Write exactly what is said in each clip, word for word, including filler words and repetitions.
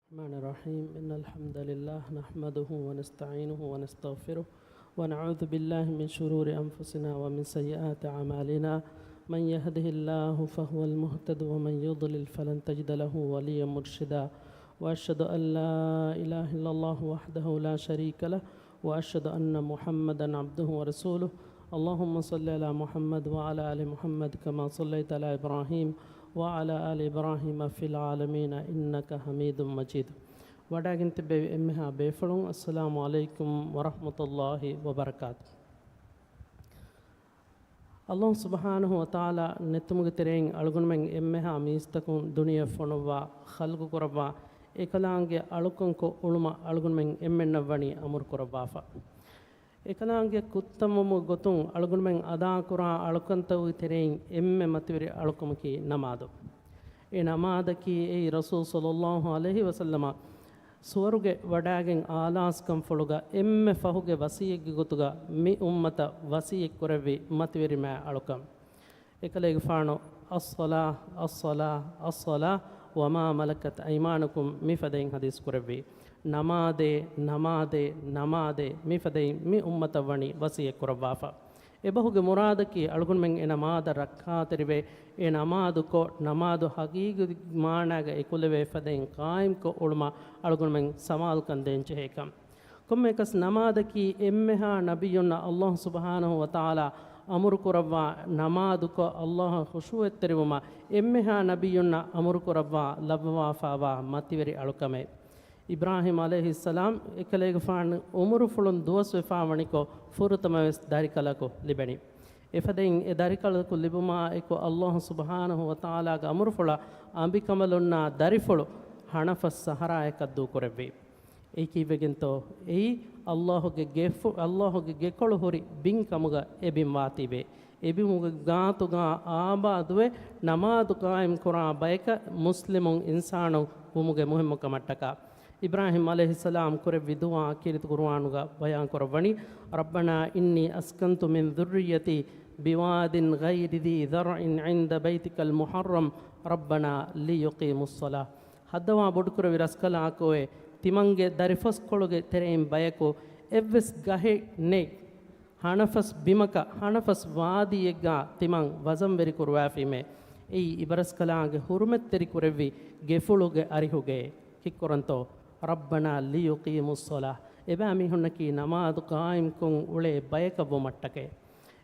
الرحمن الرحيم. إن الحمد لله نحمده ونستعينه ونستغفره ونعوذ بالله من شرور أنفسنا ومن سيئات أعمالنا. من يهده الله فهو المهتد ومن يضلل فلن تجد له وليا مرشدا. وأشهد أن لا إله إلا الله وحده لا شريك له وأشهد أن محمدا عبده ورسوله. اللهم صل على محمد وعلى آل محمد كما صليت على إبراهيم وعلى آل إبراهيم في العالمين إنك حميد مجيد. ވަޑައިގެން ތިއްބެވި އެންމެހާ ބޭފުޅުން، އައްސަލާމު ޢަލައިކުމް ވަރަޙްމަތުﷲި ވަބަރަކާތު. އައްލާހު ސުބްޙާނަހު ވަތަޢާލާ ނެތުމުގެ ތެރެއިން އަޅުގަނޑުމެން އެންމެހާ މީސްތަކުން ދުނިޔެ ފޮނުއްވާ، ޚަލްޤު ކުރައްވާ، އެކަލާނގެ އަޅުކަންކޮށް އުޅުމަށް އަޅުގަނޑުމެން އެންމެންނަށް ވަނީ އަމުރު ކުރައްވާފަ. އެކަލާނގެ ކުއްތަންވުމުގެ ގޮތުން އަޅުގަނޑުމެން އަދާކުރާ އަޅުކަންތަކުގެ ތެރެއިން އެންމެ މަތިވެރި އަޅުކަމަކީ ނަމާދު. އެ ނަމާދަކީ އެއީ ރަސޫލު ޞައްލައްލާހު ޢަލައިހި ވަސައްލަމަ ސުވަރުގެ ވަޑައިގެން އާލާސްކަންފުޅުގަ އެންމެ ފަހުގެ ވަޞިއްޔަތްގެ ގޮތުގަ މި އުއްމަތަށް ވަޞިއްޔަތް ކުރެއްވި މަތިވެރި މާތް އަޅުކަން. އެކަލޭގެފާނު، "الصلاة، الصلاة، الصلاة، وما ملكت أيمانكم" މިފަދައިން ޙަދީޘް ކުރެއްވި. ނަމާދޭ، ނަމާދޭ، ނަމާދޭ މިފަދައިން މި އުއްމަތަށް ވަނީ ވަޞިއްޔަތް ކުރައްވާފަ. އެބަހުގެ މުރާދަކީ އަޅުގަނޑުމެން އެ ނަމާދަށް ރައްކާތެރިވެ، އެ ނަމާދުކޮށް، ނަމާދު ޙަޤީޤީ މާނާގަ އެކުލެވޭ ފަދައިން ޤާއިމްކޮށް އުޅުމަށް އަޅުގަނޑުމެން ސަމާލުކަން ދޭންޖެހޭކަން. ކޮންމެއަކަސް ނަމާދަކީ އެންމެހާ ނަބިއްޔުންނަށް އައްލާހު ސުބްޙާނަހު ވަތަޢާލާ އަމުރު ކުރައްވާ، ނަމާދުކޮށް އައްލާހަށް ޚުޝޫޢަތްތެރިވުމަށް އެންމެހާ ނަބިއްޔުންނަށް އަމުރު ކުރައްވާ ލައްވަވާފާވާ މަތިވެރި އަޅުކަމެއް. އިބްރާހީމް ޢަލައިހިއްސަލާމް އެކަލޭގެފާނު އުމުރުފުޅުން ދުވަސްވެފާވަނިކޮށް ފުރަތަމަވެސް ދަރިކަލަކު ލިބެނީ. އެފަދައިން އެ ދަރިކަލަކު ލިބުމާ އެކު އައްލާހު ސުބްޙާނަހު ވަތަޢާލާގެ އަމުރުފުޅަށް އަނބިކަނބަލުންނާ ދަރިފުޅު ހަނަފަސް ސަހަރާއަކަށް ދޫކުރެއްވި. އެއީ ކީއްވެގެންތޯ؟ އެއީ އައްލާހުގެ ގެފު-، އައްލާހުގެ ގެކޮޅު ހުރި ބިން ކަމުގަ އެ ބިން ވާތީވެ. އެ ބިމުގެ ގާތުގާ އާބާދުވެ ނަމާދު ޤާއިމް ކުރާ ބަޔަކަށް މުސްލިމު އިންސާނު ވުމުގެ މުހިއްމުކަމަށްޓަކާ. އިބްރާހީމް ޢަލައިހިއްސަލާމް ކުރެއްވި ދުޢާ ކީރިތި ޤުރުއާނުގަ ބަޔާން ކުރައްވަނީ، "ربنا إني أسكنت من ذريتي بواد غير ذي زرع عند بيتك المحرم ربنا ليقيموا الصلاة." ހައްދަވާ ބޮޑުކުރެއްވި ރަސްކަލާކޯއޭ، ތިމަންގެ ދަރިފަސްކޮޅުގެ ތެރެއިން ބަޔަކު އެއްވެސް ގަހެއް ނެތް، ހަނަފަސް ބިމަކަށް، ހަނަފަސް ވާދީއެއްގާ ތިމަން ވަޒަންވެރި ކުރުވާފީމޭ. އެއީ އިބަރަސްކަލާނގެ ޙުރުމަތްތެރި ކުރެއްވި ގެފުޅުގެ އަރިހުގައޭ. ކިއްކުރަންތޯ؟ "ربنا ليقيموا الصلاة." އެބައިމީހުންނަކީ ނަމާދު ޤާއިމްކޮށް އުޅޭ ބަޔަކަށް ވުމަށްޓަކައި.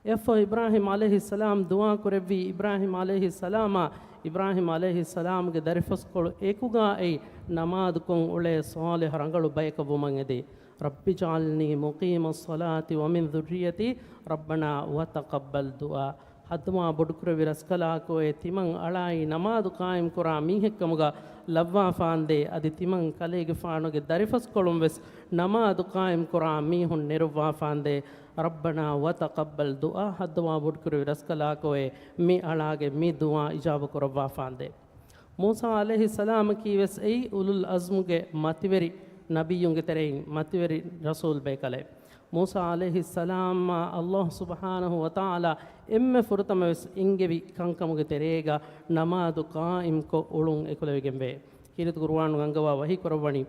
އެއަށްފަހު އިބްރާހީމް ޢަލައިހިއްސަލާމް ދުޢާ ކުރެއްވީ، އިބްރާހީމް ޢަލައިހިއްސަލާމާ، އިބްރާހީމް ޢަލައިހިއްސަލާމްގެ ދަރިފަސްކޮޅު އެކުގާ އެއީ ނަމާދުކޮށް އުޅޭ ޞާލިޙު ރަނގަޅު ބަޔަކަށް ވުމަށް އެދި. "رب اجعلني مقيم الصلاة ومن ذريتي ربنا وتقبل دعاء." ހައްދަވާ ބޮޑުކުރެއްވި ރަސްކަލާކޯއޭ، ތިމަން އަޅާއީ ނަމާދު ޤާއިމް ކުރާ މީހެއްކަމުގަ ލައްވާފާނދޭ، އަދި ތިމަން ކަލޭގެފާނުގެ ދަރިފަސްކޮޅުން ވެސް ނަމާދު ޤާއިމް ކުރާ މީހުން ނެރުއްވާފާނދޭ. "ربنا وتقبل دعاء." ހައްދަވާ ބޮޑުކުރެއްވި ރަސްކަލާކޯއޭ، މި އަޅާގެ މި ދުޢާ އިޖާބަ ކުރައްވާފާނދޭ. މޫސާ ޢަލައިހިއްސަލާމަކީ ވެސް އެއީ އުލުލް ޢަޒްމުގެ މަތިވެރި ނަބިއްޔުންގެ ތެރެއިން މަތިވެރި ރަސޫލް ބޭކަލެއް. މޫސާ ޢަލައިހިއްސަލާމާ އައްލާހު ސުބްޙާނަހު ވަތަޢާލާ އެންމެ ފުރަތަމަ ވެސް އިންގެވި ކަންކަމުގެ ތެރޭގަ ނަމާދު ޤާއިމްކޮށް އުޅުން އެކުލެވިގެންވޭ. ކީރިތި ޤުރުއާނު އަންގަވާ ވަޙީ ކުރައްވަނީ،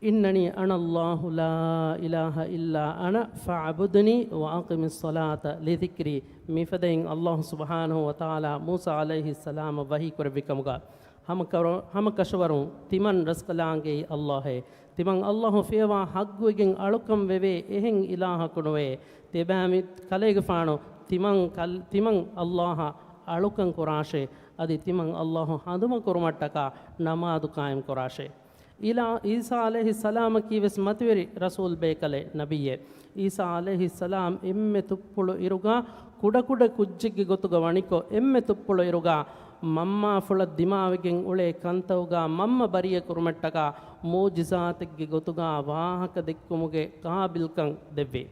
"إنني أنا الله لا إله إلا أنا فاعبدني وأقم الصلاة لذكري." މިފަދައިން އައްލާހު ސުބްޙާނަހު ވަތަޢާލާ މޫސާ ޢަލައިހިއްސަލާމަށް ވަޙީ ކުރެއްވި ކަމުގަ، ހަމަ ކަރު-، ހަމަ ކަށަވަރުން ތިމަން ރަސްކަލާނގެއީ އައްލާހޭ. ތިމަން އައްލާހު ފިޔަވާ ޙައްޤުވެގެން އަޅުކަން ވެވޭ އެހެން އިލާހަކު ނުވޭ. ތިބާމި ކަލޭގެފާނު ތިމަން ކަލް-، ތިމަން އައްލާހަށް އަޅުކަން ކުރާށޭ. އަދި ތިމަން އައްލާހު ހަނދުމަ ކުރުމަށްޓަކާ ނަމާދު ޤާއިމް ކުރާށޭ. އީލާ-، ޢީސާ ޢަލައިހިއްސަލާމަކީ ވެސް މަތިވެރި ރަސޫލް ބޭކަލެއް، ނަބިއްޔެއް. ޢީސާ ޢަލައިހިއްސަލާމް އެންމެ ތުއްޕުޅު އިރުގާ ކުޑަކުޑަ ކުއްޖެއްގެ ގޮތުގަ ވަނިކޮށް، އެންމެ ތުއްޕުޅު އިރުގާ މަންމާފުޅަށް ދިމާވެގެން އުޅޭ ކަންތައުގާ މަންމަ ބަރީއެއް ކުރުމަށްޓަކާ މުޢުޖިޒާތެއްގެ ގޮތުގާ ވާހަކަ ދެއްކުމުގެ ޤާބިލްކަން ދެއްވި.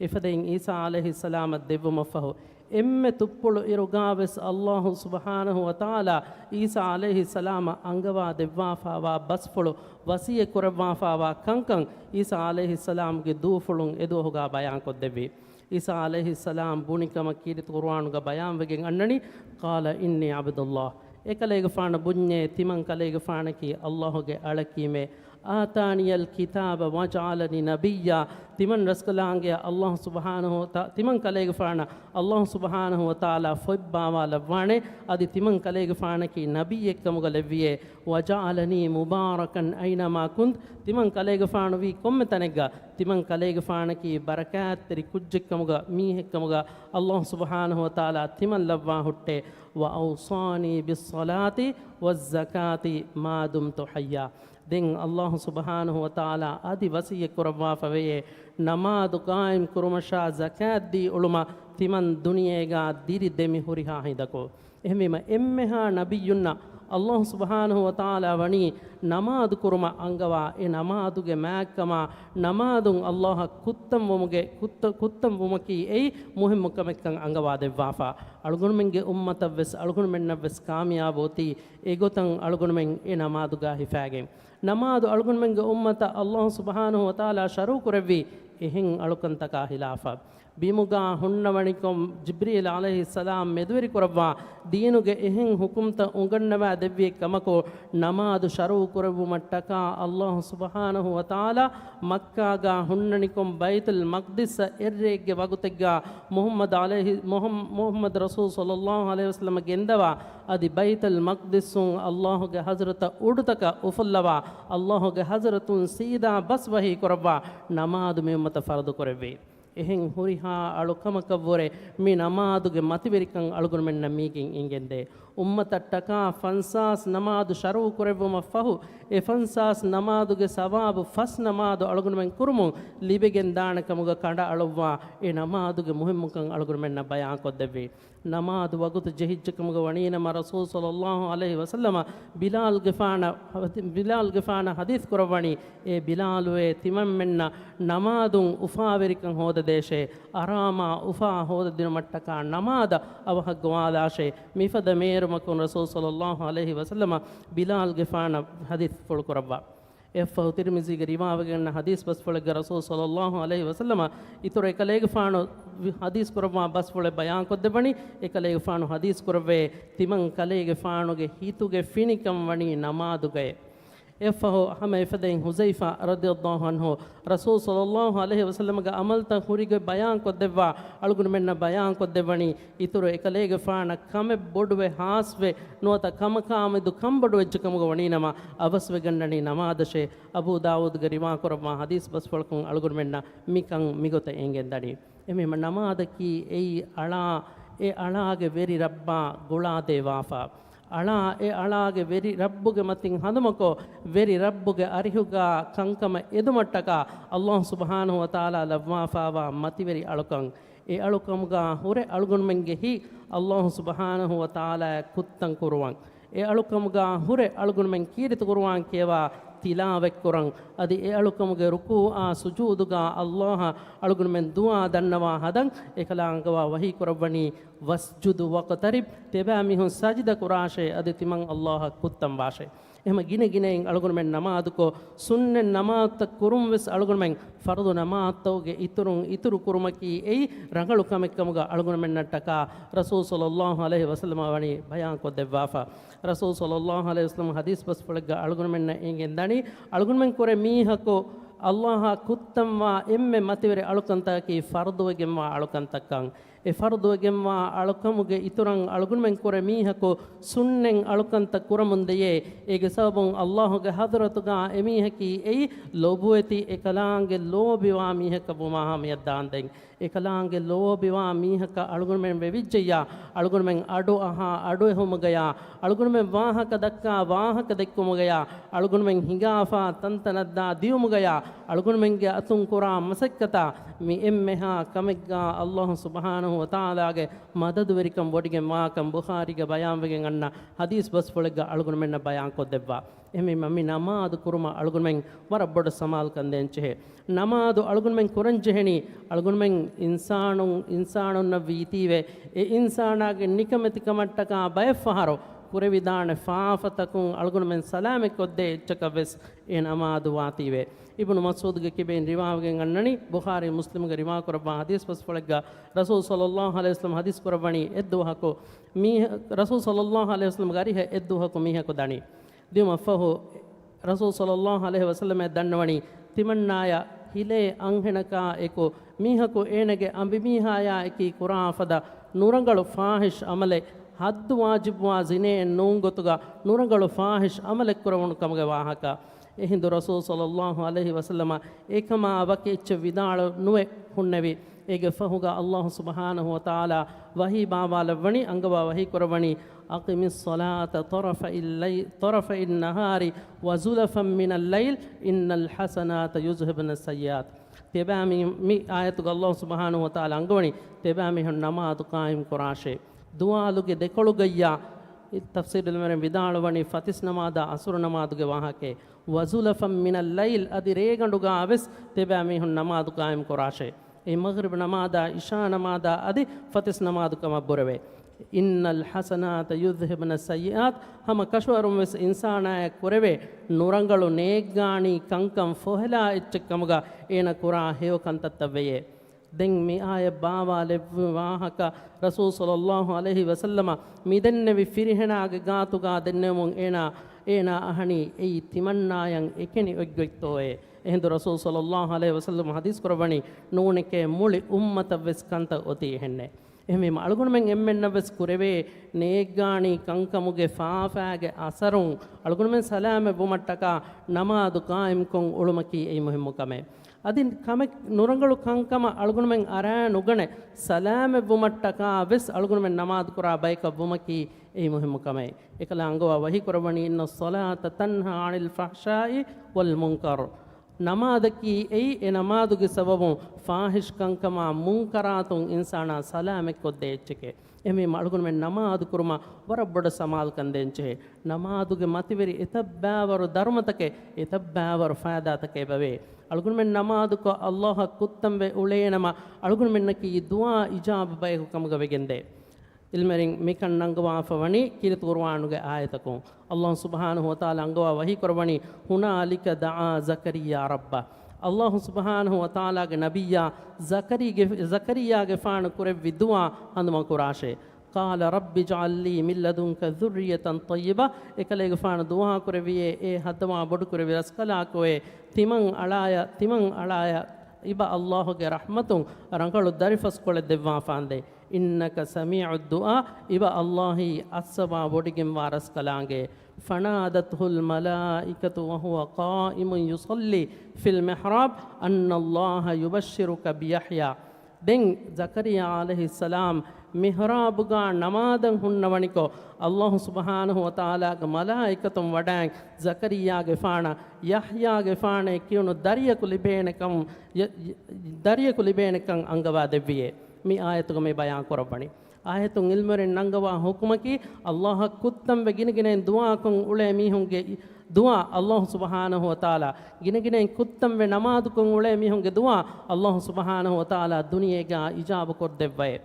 އެފަދައިން ޢީސާ ޢަލައިހިއްސަލާމަށް ދެއްވުމަށްފަހު، އެންމެ ތުއްޕުޅު އިރުގާވެސް އައްލާހު ސުބްޙާނަހު ވަތަޢާލާ ޢީސާ ޢަލައިހިއްސަލާމަށް އަންގަވާ ދެއްވާފާވާ ބަސްފުޅު، ވަޞިއްޔަތް ކުރައްވާފާވާ ކަންކަން ޢީސާ ޢަލައިހިއްސަލާމްގެ ދޫފުޅުން އެދުވަހުގާ ބަޔާންކޮށްދެއްވި. ޢީސާ ޢަލައިހިއްސަލާމް ބުނި ކަމަށް ކީރިތި ޤުރުއާނުގަ ބަޔާންވެގެން އަންނަނީ، "قال إني عبد الله." އެކަލޭގެފާނަށް ބުންޏޭ، ތިމަން ކަލޭގެފާނަކީ ﷲ ގެ އަޅަކީމޭ. آتاني الكتاب وجعلني نبيا. ތިމަން ރަސްކަލާނގެއަށް ﷲ ސުބްޙާނަހޫ ތަ-، ތިމަން ކަލޭގެފާނަށް ﷲ ސުބްޙާނަހޫ ވަތަޢާލާ ފޮތް ބާވާލައްވާނެ. އަދި ތިމަން ކަލޭގެފާނަކީ ނަބިއްޔެއްކަމުގަ ލެއްވިޔޭ. وجعلني مباركا أينما كنت. ތިމަން ކަލޭގެފާނު ވީ ކޮންމެ ތަނެއްގަ، ތިމަން ކަލޭގެފާނަކީ ބަރަކާތްތެރި ކުއްޖެއްކަމުގަ، މީހެއްކަމުގަ ﷲ ސުބްޙާނަހޫ ވަތަޢާލާ ތިމަން ލައްވާ ހުއްޓޭ. وأوصاني بالصلاة والزكاة ما دمت حيا. ދެން ﷲ ސުބްޙާނަހޫ ވަތަޢާލާ އަދި ވަޞިއްޔަތް ކުރައްވާފަވެޔޭ، ނަމާދު ޤާއިމް ކުރުމަށާ ޒަކާތް ދީ އުޅުމަށް ތިމަން ދުނިޔޭގާ ދިރި ދެމި ހުރިހާ ހިނދަކު. އެހެންވީމަ، އެންމެހާ ނަބިއްޔުންނަށް ﷲ ސުބްޙާނަހޫ ވަތަޢާލާ ވަނީ ނަމާދު ކުރުމަށް އަންގަވާ، އެ ނަމާދުގެ މާތްކަމާ، ނަމާދުން ﷲ އަށް ކުއްތަންވުމުގެ، ކުއްތަ-، ކުއްތަންވުމަކީ އެއީ މުހިއްމު ކަމެއްކަން އަންގަވާދެއްވާފަ. އަޅުގަނޑުމެންގެ އުއްމަތަށްވެސް، އަޅުގަނޑުމެންނަށްވެސް ކާމިޔާބު އޮތީ އެގޮތަށް އަޅުގަނޑުމެން އެ ނަމާދުގާ ހިފާގެން. ނަމާދު އަޅުގަނޑުމެންގެ އުއްމަތަށް ﷲ ސުބްޙާނަހޫ ވަތަޢާލާ ޝަރުޢު ކުރެއްވީ އެހެން އަޅުކަންތަކާ ހިލާފަށް. ބިމުގާ ހުންނަވަނިކޮށް، ޖިބްރީލް ޢަލައިހިއްސަލާމް މެދުވެރި ކުރައްވާ، ދީނުގެ އެހެން ޙުކުމްތައް އުނގަންނަވާ ދެއްވި އެއްކަމަކު، ނަމާދު ޝަރުޢު ކުރެއްވުމަށްޓަކާ ﷲ ސުބްޙާނަހޫ ވަތަޢާލާ މައްކާގާ ހުންނަނިކޮށް، ބައިތުލް މަޤްދިސްއަށް އެއްރެއެއްގެ ވަގުތެއްގާ މުޙައްމަދު ޢަލައިހި، މުޙައް-، މުޙައްމަދު ރަސޫލު ޞައްލައްލާހު ޢަލައިހި ވަސައްލަމަ ގެންދަވާ، އަދި ބައިތުލް މަޤްދިސުން ﷲ ގެ ޙަޟްރަތަށް އުޑުތަކަށް އުފުއްލަވާ، ﷲ ގެ ޙަޟްރަތުން ސީދާ ބަސް ވަޙީ ކުރައްވާ، ނަމާދު މި އުއްމަތަށް ފަރުޟު ކުރެއްވީ. އެހެން ހުރިހާ އަޅުކަމަކަށްވުރެ މި ނަމާދުގެ މަތިވެރިކަން އަޅުގަނޑުމެންނަށް މީގެން އެނގެންދޭ. އުއްމަތަށްޓަކާ ފަންސާސް ނަމާދު ޝަރުޢު ކުރެއްވުމަށްފަހު، އެ ފަންސާސް ނަމާދުގެ ސަވާބު ފަސް ނަމާދު އަޅުގަނޑުމެން ކުރުމުން ލިބިގެންދާނެ ކަމުގަ ކަނޑައަޅުއްވާ، އެ ނަމާދުގެ މުހިއްމުކަން އަޅުގަނޑުމެންނަށް ބަޔާންކޮށްދެއްވި. ނަމާދު ވަގުތު ޖެހިއްޖެކަމުގަ ވަނީނަމަ، ރަސޫލު ޞައްލައްލާހު ޢަލައިހި ވަސައްލަމަ ބިލާލްގެފާނަށް، ބިލާލްގެފާނަށް ޙަދީޘް ކުރައްވަނީ، އޭ ބިލާލުވޭ، ތިމަންމެންނަށް ނަމާދުން އުފާވެރިކަން ހޯދަދޭށޭ، އަރާމާ އުފާ ހޯދަދިނުމަށްޓަކާ ނަމާދަށް އަވަހަށް ގޮވާލާށޭ. މިފަދަ މޭރުމަކުން ރަސޫލު ޞައްލައްލާހު ޢަލައިހި ވަސައްލަމަ ބިލާލްގެފާނަށް ޙަދީޘްފުޅު ކުރައްވާ. އެއަށްފަހު ތިރްމިޒީގެ ރިވާވެގެންނަ ޙަދީޘް ބަސްފުޅެއްގަ ރަސޫލު ޞައްލައްލާހު ޢަލައިހި ވަސައްލަމަ އިތުރު އެކަލޭގެފާނު ޙަދީޘް ކުރައްވާ ބަސްފުޅެއް ބަޔާންކޮށްދެއްވަނީ، އެކަލޭގެފާނު ޙަދީޘް ކުރައްވޭ، ތިމަން ކަލޭގެފާނުގެ ހިތުގެ ފިނިކަން ވަނީ ނަމާދުގައޭ. އެއަށްފަހު ހަމަ އެފަދައިން ޙުޛައިފާ ރަޟިޔައްލާހު ޢަންހު ރަސޫލު ޞައްލައްލާހު ޢަލައިހި ވަސައްލަމަގެ ޢަމަލުތައް ހުރިގޮތް ބަޔާންކޮށްދެއްވާ، އަޅުގަނޑުމެންނަށް ބަޔާންކޮށްދެއްވަނީ، އިތުރު އެކަލޭގެފާނަށް ކަމެއް ބޮޑުވެ ހާސްވެ ނުވަތަ ކަމަކާމެދު ކަންބޮޑުވެއްޖެކަމުގަ ވަނީނަމަ، އަވަސްވެގަންނަނީ ނަމާދަށޭ. އަބޫ ދާވޫދުގެ ރިވާކުރައްވާ ޙަދީޘް ބަސްފުޅަކުން އަޅުގަނޑުމެންނަށް މިކަން މިގޮތަށް އެނގެންދަނީ. އެހެންވީމަ ނަމާދަކީ އެއީ އަޅާ، އެ އަޅާގެ ވެރި ރައްބާ ގުޅާދޭވާފަ. އަޅާ، އެ އަޅާގެ ވެރި ރައްބުގެ މަތިން ހަނދުމަކޮށް، ވެރި ރައްބުގެ އަރިހުގާ ކަންކަމަށް އެދުމަށްޓަކާ ﷲ ސުބްޙާނަހޫ ވަތަޢާލާ ލައްވާފާވާ މަތިވެރި އަޅުކަން. އެ އަޅުކަމުގާ ހުރެ އަޅުގަނޑުމެންގެ ހިތް ﷲ ސުބްޙާނަހޫ ވަތަޢާލާއަށް ކުއްތަން ކުރުވަން. އެ އަޅުކަމުގާ ހުރެ އަޅުގަނޑުމެން ކީރިތި ޤުރުއާން ކިޔަވާ ތިލާވަތްކުރަން. އަދި އެ އަޅުކަމުގެ ރުކޫޢާ ސުޖޫދުގާ ﷲ އަށް އަޅުގަނޑުމެން ދުޢާ ދަންނަވާ ހަދަން. އެކަލާނގަވާ ވަޙީ ކުރައްވަނީ، "وَاسْجُدْ وَاقْتَرِبْ"، ތިބާމީހުން ސަޖިދަ ކުރާށޭ، އަދި ތިމަން ﷲ އަށް ކުއްތަން ވާށޭ. އެހެމަ ގިނަ ގިނައިން އަޅުގަނޑުމެން ނަމާދުކޮށް، ސުންނަތް ނަމާދުތައް ކުރުން ވެސް އަޅުގަނޑުމެން ފަރުޟު ނަމާދުތަކުގެ އިތުރުން އިތުރު ކުރުމަކީ އެއީ ރަނގަޅު ކަމެއްކަމުގަ އަޅުގަނޑުމެންނަށްޓަކާ ރަސޫލު ޞައްލައްލާހު ޢަލައިހި ވަސައްލަމަ ވަނީ ބަޔާންކޮށްދެއްވާފަ. ރަސޫލު ޞައްލައްލާހު ޢަލައިހި ވަސައްލަމަ ޙަދީޘް ބަސްފުޅެއްގަ އަޅުގަނޑުމެންނަށް އެނގެން ދަނީ، އަޅުގަނޑުމެން ކުރެ މީހަކު ﷲ އަށް ކުއްތަންވާ އެންމެ މަތިވެރި އަޅުކަންތަކަކީ ފަރުޟުވެގެންވާ އަޅުކަންތައްކަން. އެ ފަރުޟުވެގެންވާ އަޅުކަމުގެ އިތުރަށް އަޅުގަނޑުމެން ކުރެ މީހަކު ސުންނަތް އަޅުކަންތައް ކުރަމުން ދެޔޭ. އޭގެ ސަބަބުން ﷲ ގެ ޙަޟްރަތުގާ އެމީހަކީ އެއީ ލޯބިވެތި އެކަލާނގެ ލޯބިވާ މީހަކަށް ވުމާ ހަމަޔަށް ދާންދެން. އެކަލާނގެ ލޯބިވާ މީހަކަށް އަޅުގަނޑުމެން ވެވިއްޖެއްޔާ، އަޅުގަނޑުމެން އަޑުއަހާ އަޑުއެހުމުގަޔާ، އަޅުގަނޑުމެން ވާހަކަ ދައްކާ ވާހަކަ ދެއްކުމުގަޔާ، އަޅުގަނޑުމެން ހިނގާފާ ތަންތަނަށްދާ ދިއުމުގަޔާ، އަޅުގަނޑުމެންގެ އަތުން ކުރާ މަސައްކަތާ، މި އެންމެހާ ކަމެއްގާ ﷲ ސުބްޙާނަހޫ ވަތަޢާލާގެ މަދަދުވެރިކަން ބޮޑިގެން ވާކަން ބުޚާރީގަ ބަޔާންވެގެން އަންނަ ޙަދީޘް ބަސްފުޅެއްގަ އަޅުގަނޑުމެންނަށް ބަޔާންކޮށްދެއްވާ. އެހެންވީމަ މި ނަމާދު ކުރުމަށް އަޅުގަނޑުމެން ވަރަށް ބޮޑަށް ސަމާލުކަން ދޭންޖެހޭ. ނަމާދު އަޅުގަނޑުމެން ކުރަންޖެހެނީ، އަޅުގަނޑުމެން އިންސާނުން، އިންސާނުންނަށް ވީތީވެ، އެ އިންސާނާގެ ނިކަމެތިކަމަށްޓަކާ ބައެއްފަހަރު ކުރެވިދާނެ ފާފަތަކުން އަޅުގަނޑުމެން ސަލާމަތްކޮށްދޭ އެއްޗަކަށް ވެސް އެ ނަމާދު ވާތީވެ. އިބްނު މަސްޢޫދުގެ ކިބައިން ރިވާވެގެން އަންނަނީ، ބުޚާރީ މުސްލިމުގެ ރިވާކުރައްވާ ޙަދީޘް ބަސްފުޅެއްގަ ރަސޫލު ޞައްލައްލާހު ޢަލައިހި ވަސައްލަމަ ޙަދީޘް ކުރައްވަނީ، އެއްދުވަހަކު މީހަ-، ރަސޫލު ޞައްލައްލާހު ޢަލައިހި ވަސައްލަމަގެ އަރިހަށް އެއްދުވަހަކު މީހަކު ދަނީ. ދިޔުމަށްފަހު ރަސޫލު ޞައްލައްލާހު ޢަލައިހި ވަސައްލަމަ ދަންނަވަނީ، ތިމަންނާޔަށް ހިލޭ އަންހެނަކާ އެކު މީހަކު އޭނަގެ އަނބިމީހާޔާ އެކީ ކުރާ ފަދަ ނުރަނގަޅު ފާޙިޝް ޢަމަލެއް، ޙައްދު ވާޖިބުވާ ޒިނޭއެއް ނޫން ގޮތުގަ ނުރަނގަޅު ފާޙިޝް ޢަމަލެއް ކުރެވުނު ކަމުގެ ވާހަކަ. އެހިނދު ރަސޫލު ޞައްލައްލާހު ޢަލައިހި ވަސައްލަމަ އެކަމާ ވަކި އެއްޗެއް ވިދާޅު ނުވެ ހުންނެވި. އޭގެ ފަހުގަ އައްލާހު ސުބްޙާނަހު ވަތަޢާލާ ވަޙީ ބާވާލައްވަނީ، އަންގަވާ ވަޙީ ކުރައްވަނީ، أقم الصلاة طرفي الليل، طرفي النهار وزلفا من الليل إن الحسنات يذهبن السيئات. ތިޔަބައިމީ، މި އާޔަތުގަ އައްލާހު ސުބްޙާނަހު ވަތަޢާލާ އަންގަވަނީ، ތިޔަބައިމީހުން ނަމާދު ޤާއިމް ކުރާށޭ. ދުވާލުގެ ދެކޮޅުގައްޔާ، ތަފްސީރު ޢިލްމުވެރިން ވިދާޅުވަނީ، ފަތިސް ނަމާދާ ޢަޞުރު ނަމާދުގެ ވާހަކައެއް. وزلفا من الليل، އަދި ރޭގަނޑުގާ ވެސް ތިޔަބައިމީހުން ނަމާދު ޤާއިމް ކުރާށޭ. އެ މަޣްރިބް ނަމާދާ، ޢިޝާ ނަމާދާ އަދި ފަތިސް ނަމާދު ކަމަށް ބުރެވޭ. إن الحسنات يذهبن السيئات، ހަމަ ކަށަވަރުން ވެސް އިންސާނާޔަށް ކުރެވޭ ނުރަނގަޅު ނޭއްގާނީ ކަންކަން ފޮހެލާ އެއްޗެއް ކަމުގަ އޭނަ ކުރާ ހެޔޮ ކަންތައްތައް ވެޔޭ. ދެން މި އާޔަތް ބާވާލެއްވި ވާހަކަ، ރަސޫލު ޞައްލައްލާހު ޢަލައިހި ވަސައްލަމަ މިދެންނެވި ފިރިހެނާގެ ގާތުގާ ދެންނެވުމުން އޭނާ، އޭނާ އަހަނީ އެއީ ތިމަންނާޔަށް އެކަނި އޮތްގޮތްތޯއޭ؟ އެހިނދު ރަސޫލު ޞައްލައްލާހު ޢަލައިހި ވަސައްލަމަ ޙަދީޘް ކުރައްވަނީ، ނޫނެކޭ މުޅި އުއްމަތަށް ވެސް ކަންތައް އޮތީ އެހެންނޭ. އެހެންވީމަ އަޅުގަނޑުމެން އެންމެންނަށް ވެސް ކުރެވޭ ނޭއްގާނީ ކަންކަމުގެ ފާފާގެ އަސަރުން އަޅުގަނޑުމެން ސަލާމަތް ވުމަށްޓަކާ ނަމާދު ޤާއިމްކޮށް އުޅުމަކީ އެއީ މުހިއްމު ކަމެއް. އަދި ކަމެއް ނުރަނގަޅު ކަންކަމަށް އަޅުގަނޑުމެން އަރާ ނުގަނެ، ސަލާމަތްވުމަށްޓަކާ ވެސް އަޅުގަނޑުމެން ނަމާދުކުރާ ބަޔަކަށް ވުމަކީ އެއީ މުހިއްމު ކަމެއް. އެކަލާ އަންގަވާ ވަޙީ ކުރައްވަނީ، إن الصلاة تنهى عن الفحشاء والمنكر. ނަމާދަކީ އެއީ އެ ނަމާދުގެ ސަބަބުން ފާޙިޝް ކަންކަމާ މުންކަރާތުން އިންސާނާ ސަލާމަތްކޮށްދޭ އެއްޗެކޭ. އެހެންވީމަ އަޅުގަނޑުމެން ނަމާދު ކުރުމަށް ވަރަށް ބޮޑަށް ސަމާލުކަން ދޭންޖެހޭ. ނަމާދުގެ މަތިވެރި އެތައްބައިވަރު ދަރުމަތަކެއް، އެތައްބައިވަރު ފައިދާތަކެއް އެބަވޭ. އަޅުގަނޑުމެން ނަމާދުކޮށް އައްލާހަށް ކުއްތަންވެ އުޅޭނަމަ، އަޅުގަނޑުމެންނަކީ ދުޢާ އިޖާބަ ބަޔަކު ކަމުގަ ވެގެންދޭ. ޢިލްމުވެރިން މިކަން ނަންގަވާފަ ވަނީ ކީރިތި ޤުރުއާނުގެ އާޔަތަކުން. އައްލާހު ސުބްޙާނަހު ވަތަޢާލާ އަންގަވާ ވަޙީ ކުރައްވަނީ، هنالك دعا زكريا ربه. އައްލާހު ސުބްޙާނަހު ވަތަޢާލާގެ ނަބިއްޔާ، ޒަކަރިއްޔާގެފާނު ކުރެއްވި ދުޢާ ހަނދުމަކުރާށޭ. قال رب اجعل لي من لدنك ذرية طيبة. އެކަލޭގެފާނު ދުޢާ ކުރެއްވިއޭ، އޭ ހައްދަވާ ބޮޑުކުރެއްވި ރަސްކަލާކޮއޭ، ތިމަން އަޅާޔަށް، ތިމަން އަޅާޔަށް އިބަ އައްލާހުގެ ރަޙްމަތުން ރަނގަޅު ދަރިފަސްކޮޅެއް ދެއްވާފާނދޭ. إنك سميع الدعاء، އިބަ އައްލާހީ އައްސަވާ ބޮޑިގެންވާ ރަސްކަލާނގޭ. فنادته الملائكة وهو قائم يصلي في المحراب أن الله يبشرك بيحيى. ދެން ޒަކަރިއްޔާ ޢަލައިހިއްސަލާމް މިޙްރާބުގާ ނަމާދަށް ހުންނަވަނިކޮށް، އައްލާހު ސުބްޙާނަހު ވަތަޢާލާގެ މަލާއިކަތުން ވަޑައިން ޒަކަރިއްޔާގެފާނަށް ޔަޙްޔާގެފާނޭ ކިޔުނު ދަރިޔަކު ލިބޭނެކަން، ޔަ-، ދަރިޔަކު ލިބޭނެކަން އަންގަވާ ދެއްވިއޭ. މި އާޔަތުގަ މި ބަޔާން ކުރައްވަނީ. އާޔަތުން ޢިލްމުވެރިން ނަންގަވާ ޙުކުމަކީ، އައްލާހަށް ކުއްތަންވެ ގިނަގިނައިން ދުޢާކޮށް އުޅޭ މީހުންގެ ދުޢާ އައްލާހު ސުބްޙާނަހު ވަތަޢާލާ، ގިނަގިނައިން ކުއްތަންވެ ނަމާދުކޮށް އުޅޭ މީހުންގެ ދުޢާ އައްލާހު ސުބްޙާނަހު ވަތަޢާލާ ދުނިޔޭގާ އިޖާބަކޮށްދެއްވައޭ.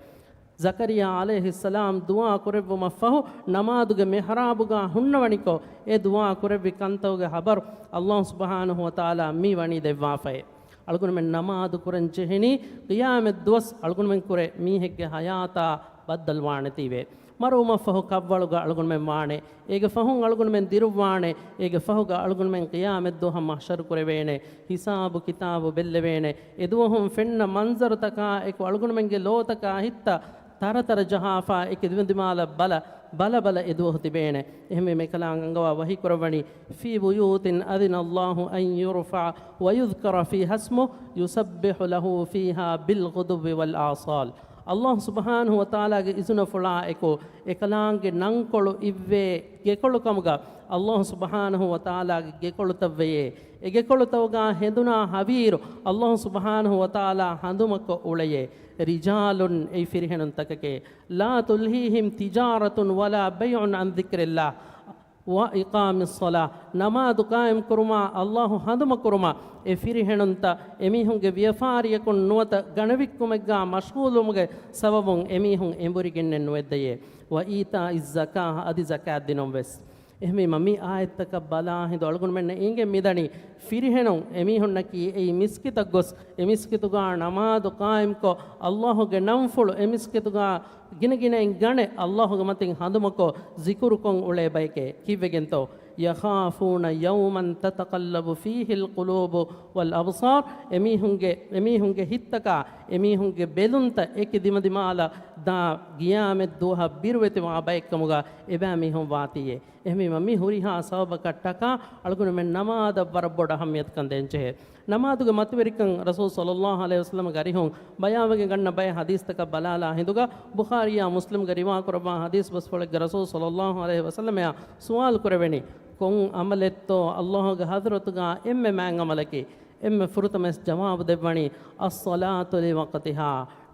ޒަކަރިއްޔާ ޢަލައިހިއްސަލާމް ދުޢާ ކުރެއްވުމަށްފަހު، ނަމާދުގެ މިޙްރާބުގާ ހުންނަވަނިކޮށް، އެ ދުޢާ ކުރެއްވި ކަންތަކުގެ ޚަބަރު އައްލާހު ސުބްޙާނަހު ވަތަޢާލާ މި ވަނީ ދެއްވާފައޭ. އަޅުގަނޑުމެން ނަމާދު ކުރަން ޖެހެނީ، ޤިޔާމަތް ދުވަސް އަޅުގަނޑުމެން ކުރެ މީހެއްގެ ޙަޔާތާ ބައްދަލުވާނެތީވެ. މަރުވުމަށްފަހު ކަށްވަޅުގަ އަޅުގަނޑުމެން ވާނެ. އޭގެ ފަހުން އަޅުގަނޑުމެން ދިރުއްވާނެ. އޭގެ ފަހުގަ އަޅުގަނޑުމެން ޤިޔާމަތް ދުވަހަށް މަޙްޝަރު ކުރެވޭނެ. ހިސާބު ކިތާބު ބެއްލެވޭނެ. އެދުވަހުން ފެންނަ މަންޒަރުތަކާ އެކު އަޅުގަނޑުމެންގެ ލޯތަކާ ހިތްތައް ތަރަތަރަ ޖަހާފާ އެކި ދިމަދިމާލަށް ބަލަ، ބަލަބަލަ އެދުވަހު ތިބޭނެ. އެހެންވީމަ އެކަލާނގެ އަންގަވާ ވަޙީ ކުރައްވަނީ، في بيوت أذن الله أن يرفع ويذكر فيها اسمه يسبح له فيها بالغدو والآصال. އައްލާހު ސުބްޙާނަހު ވަތަޢާލާގެ އިޒުނަފުޅާ އެކު އެކަލާނގެ ނަންކޮޅު އިއްވޭ ގެކޮޅު ކަމުގަ އައްލާހު ސުބްޙާނަހު ވަތަޢާލާގެ ގެކޮޅުތައް ވެޔޭ. އެ ގެކޮޅުތަކުގާ ހެނދުނާ ހަވީރު އައްލާހު ސުބްޙާނަހު ވަތަޢާލާ ހަނދުމަކޮށް އުޅެޔޭ. رجال، އެއީ ފިރިހެނުންތަކެކޭ. لا تلهيهم تجارة ولا بيع عن ذكر الله. ވައިޤާމިއްޞަލާ، ނަމާދު ޤާއިމް ކުރުމާ، ﷲ ހަނދުމަ ކުރުމާ، އެ ފިރިހެނުންތައް އެމީހުންގެ ވިޔަފާރިޔަކުން ނުވަތަ ގަނެވިއްކުމެއްގާ މަޝްޣޫލުވުމުގެ ސަބަބުން އެމީހުން އެނބުރިގެންނެއް ނުވެއްދެޔޭ. ވައިތާއިއްޒަކާ، އަދި ޒަކާތް ދިނުން ވެސް. އެހެންވީމަ، މި އާޔަތްތަކަށް ބަލާ ހިނދު އަޅުގަނޑުމެންނަށް އެނގެން މިދަނީ، ފިރިހެނުން އެމީހުންނަކީ އެއީ މިސްކިތަށް ގޮސް، އެ މިސްކިތުގާ ނަމާދު ޤާއިމްކޮށް، ﷲގެ ނަންފުޅު އެ މިސްކިތުގާ ގިނަގިނައިން ގަނެ، ﷲގެ މަތިން ހަނދުމަކޮށް، ޒިކުރުކޮށް އުޅޭ ބައެކޭ. ކީއްވެގެންތޯ؟ يَخَافُونَ يَوْمًا تَتَقَلَّبُ فِيهِ الْقُلُوبُ وَالْأَبْصَارُ. އެމީހުންގެ، އެމީހުންގެ ހިތްތަކާ، އެމީހުންގެ ބެލުންތައް އެކި ދިމަދިމާލަށް ދާ ގިޔާމަތް ދުވަހަށް ބިރުވެތިވާ ބައެއްކަމުގަ އެބައިމީހުން ވާތީއޭ. އެހެންވީމަ، މި ހުރިހާ ސަބަބަކަށް ޓަކާ އަޅުގަނޑުމެން ނަމާދަށް ވަރަށް ބޮޑަށް އަހައްމިޔަތުކަން ދޭންޖެހޭ. ނަމާދުގެ މަތިވެރިކަން ރަސޫލު ޞައްލައްލާހު ޢަލައިހި ވަސައްލަމަގެ އަރިހުން ބަޔާންވެގެން ގަންނަ ބައެއް ޙަދީޘްތަކަށް ބަލާލާ ހިނދުގަ، ބުޚާރީއާ މުސްލިމްގެ ރިވާކުރައްވާ ޙަދީޘް ބަސްފުޅެއްގަ ރަސޫލު ޞައްލައްލާހު ޢަލައިހި ވަސައްލަމައާ ސުވާލު ކުރެވެނީ، ކޮން ޢަމަލެއްތޯ ﷲގެ ޙަޟްރަތުގާ އެންމެ މާތް ޢަމަލަކީ؟ އެންމެ ފުރަތަމަވެސް ޖަވާބު ދެއްވަނީ، الصَّلَاةُ لِوَقْتِهَا،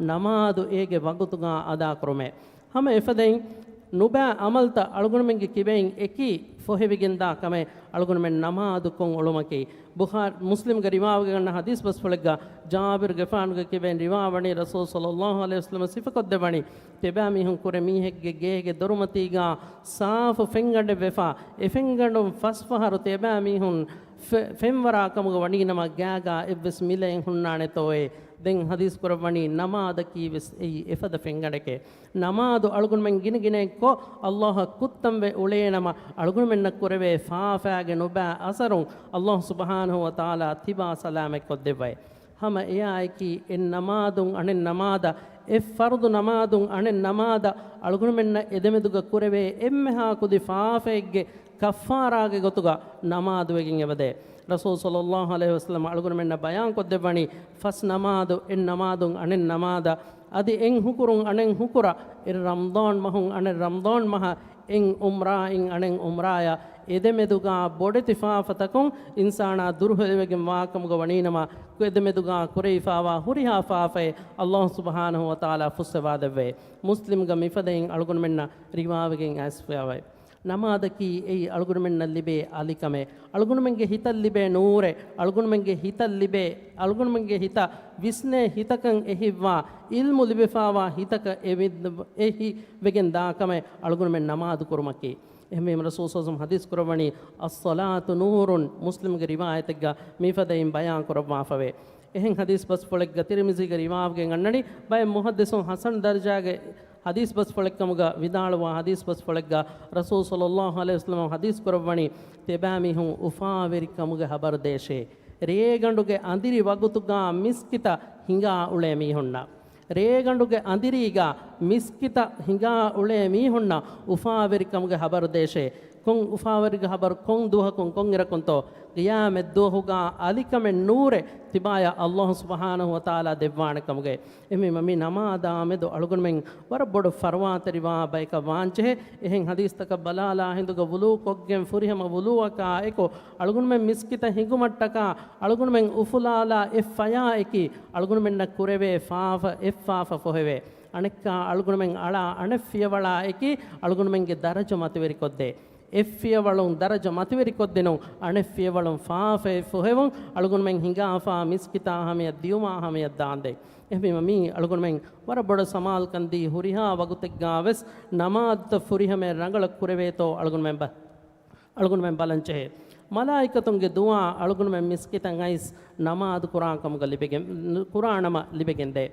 ނަމާދު އޭގެ ވަގުތުގާ އަދާކުރުމޭ. ހަމަ އެފަދައިން ނުބައި ޢަމަލްތައް އަޅުގަނޑުމެންގެ ކިބައިން އެކީ ފޮހެވިގެންދާ ކަމެއް އަޅުގަނޑުމެން ނަމާދު ކޮށް އުޅުމަކީ. ބުޚާ-، މުސްލިމްގެ ރިވާވެގެންނަ ޙަދީޘް ބަސްފުޅެއްގަ ޖާބިރުގެފާނުގެ ކިބައިން ރިވާވަނީ، ރަސޫލު ޞައްލައްލާހު ޢަލައިހި ވަސައްލަމަ ސިފަކޮށްދެއްވަނީ، ތިޔަބައިމީހުން ކުރެ މީހެއްގެ ގޭގެ ދޮރުމަތީގާ ސާފު ފެންގަނޑެއްވެފާ، އެ ފެންގަނޑުން ފަސްފަހަރު ތިޔަބައިމީހުން ފެ-، ފެންވަރާ ކަމުގަ ވަނީނަމަ، ގާގާ އެއްވެސް މިލައެއް ހުންނާނެތޯއޭ؟ ދެން ޙަދީޘް ކުރައްވަނީ، ނަމާދަކީ ވެސް އެއީ އެފަދަ ފެންގަނޑެކޭ. ނަމާދު އަޅުގަނޑުމެން ގިނަގިނައެއްކޮށް، ﷲއަށް ކުއްތަންވެ އުޅޭނަމަ، އަޅުގަނޑުމެންނަށް ކުރެވޭ ފާފައިގެ ނުބައި އަސަރުން، ﷲ ސުބްޙާނަހޫ ވަތަޢާލާ ތިބާ ސަލާމަތްކޮށްދެއްވައި. ހަމަ އެއާއެކީ، އެއް ނަމާދުން އަނެއް ނަމާދަށް، އެއް ފަރުޟު ނަމާދުން އަނެއް ނަމާދަށް އަޅުގަނޑުމެންނަށް އެދެމެދުގަ ކުރެވޭ އެންމެހާ ކުދި ފާފައެއްގެ ކައްފާރާގެ ގޮތުގަ ނަމާދުވެގެން އެބަދޭ. ރަސޫލު ޞައްލައްލާހު ޢަލައިހި ވަސައްލަމަ އަޅުގަނޑުމެންނަށް ބަޔާންކޮށްދެއްވަނީ، ފަސް ނަމާދު، އެއް ނަމާދުން އަނެއް ނަމާދަށް، އަދި އެއް ހުކުރުން އަނެއް ހުކުރަށް، އެއް ރަމަޟާން މަހުން އަނެއް ރަމަޟާން މަހަށް، އެއް ޢުމްރާއިން އަނެއް ޢުމްރާޔަށް، އެދެމެދުގާ ބޮޑެތި ފާފަތަކުން އިންސާނާ ދުރުހެލިވެގެން ވާކަމުގަ ވަނީނަމަ، އެދެމެދުގާ ކުރެވިފާވާ ހުރިހާ ފާފައެއް ﷲ ސުބްޙާނަހޫ ވަތަޢާލާ ފުއްސަވާދެއްވޭ. މުސްލިމްގަ މިފަދައިން އަޅުގަނޑުމެންނަށް ރިވާވެގެން އައިސްފައިވައި. ނަމާދަކީ އެއީ އަޅުގަނޑުމެންނަށް ލިބޭ އަލިކަމެއް. އަޅުގަނޑުމެންގެ ހިތަށް ލިބޭ ނޫރެއް. އަޅުގަނޑުމެންގެ ހިތަށް ލިބޭ، އަޅުގަނޑުމެންގެ ހިތަށް ވިސްނޭ ހިތަކަށް އެހިއްވާ ޢިލްމު ލިބިފާވާ ހިތަކަށް އެ ވި-، އެހި ވެގެން ދާ ކަމެއް އަޅުގަނޑުމެން ނަމާދު ކުރުމަކީ. އެހެންވީމަ ރަސޫލު ޞައްލައްލާހު ޢަލައިހި ވަސައްލަމަ ޙަދީޘް ކުރައްވަނީ، الصَّلَاةُ نُورٌ، މުސްލިމްގެ ރިވާޔަތެއްގަ މިފަދައިން ބަޔާން ކުރައްވާފަވޭ. އެހެން ޙަދީޘް ބަސްފުޅެއްގަ ތިރްމިޒީގެ ރިވާވެގެން އަންނަނީ، ބައެއް މުޙައްދިސުން ޙަސަން ދަރަޖާގެ ޙަދީޘް ބަސްފުޅެއްކަމުގަ ވިދާޅުވާ ޙަދީޘް ބަސްފުޅެއްގަ ރަސޫލު ޞައްލައްލާހު ޢަލައިހި ވަސައްލަމަ ޙަދީޘް ކުރައްވަނީ، ތިޔަބައިމީހުން އުފާވެރިކަމުގެ ޚަބަރު ދޭށޭ. ރޭގަނޑުގެ އަނދިރި ވަގުތުގާ މިސްކިތަށް ހިނގާ އުޅޭ މީހުންނަށް. ރޭގަނޑުގެ އަނދިރީގާ މިސްކިތަށް ހިނގާ އުޅޭ މީހުންނަށް އުފާވެރިކަމުގެ ޚަބަރު ދޭށޭ. ކޮން އުފާވެރިގެ ޚަބަރު؟ ކޮން ދުވަހަކުން ކޮން އިރަކުންތޯ؟ ޤިޔާމަތް ދުވަހުގާ އަލިކަމެއް ނޫރެއް ތިބާޔަށް ﷲ ސުބްޙާނަހޫ ވަތަޢާލާ ދެއްވާނެ ކަމުގައި. އެހެންވީމަ މި ނަމާދާ މެދު އަޅުގަނޑުމެން ވަރަށް ބޮޑު ފަރުވާތެރިވާ ބަޔަކަށް ވާންޖެހޭ. އެހެން ޙަދީޘްތަކަށް ބަލާލާ ހިނދުގަ ވުޟޫ ކޮށްގެން ފުރިހަމަ ވުޟޫއަކާ އެކު އަޅުގަނޑުމެން މިސްކިތަށް ހިނގުމަށްޓަކާ އަޅުގަނޑުމެން އުފުލާލާ އެއް ފަޔާއެކީ އަޅުގަނޑުމެންނަށް ކުރެވޭ ފާފަ އެއް ފާފަ ފޮހެވޭ. އަނެއްކާ އަޅުގަނޑުމެން އަޅާ އަނެއް ފިޔަވަޅާ އެކީ އަޅުގަނޑުމެންގެ ދަރަޖަ މަތިވެރިކޮށްދޭ. އެއް ފިޔަވަޅުން ދަރަޖަ މަތިވެރިކޮށްދިނުން، އަނެއް ފިޔަވަޅުން ފާފައެއް ފޮހެވުން، އަޅުގަނޑުމެން ހިނގާފާ މިސްކިތާ ހަމަޔަށް ދިޔުމާ ހަމަޔަށް ދާންދެން. އެހެންވީމަ މީ އަޅުގަނޑުމެން ވަރަށް ބޮޑަށް ސަމާލުކަން ދީ ހުރިހާ ވަގުތެއްގާވެސް ނަމާދުތައް ފުރިހަމަޔަށް ރަނގަޅަށް ކުރެވޭތޯ އަޅުގަނޑުމެން ބަ-، އަޅުގަނޑުމެން ބަލަންޖެހޭ. މަލާއިކަތުންގެ ދުޢާ އަޅުގަނޑުމެން މިސްކިތަށް އައިސް ނަމާދު ކުރާ ކަމުގަ ލިބެގެން، ކުރާނަމަ ލިބެގެންދޭ.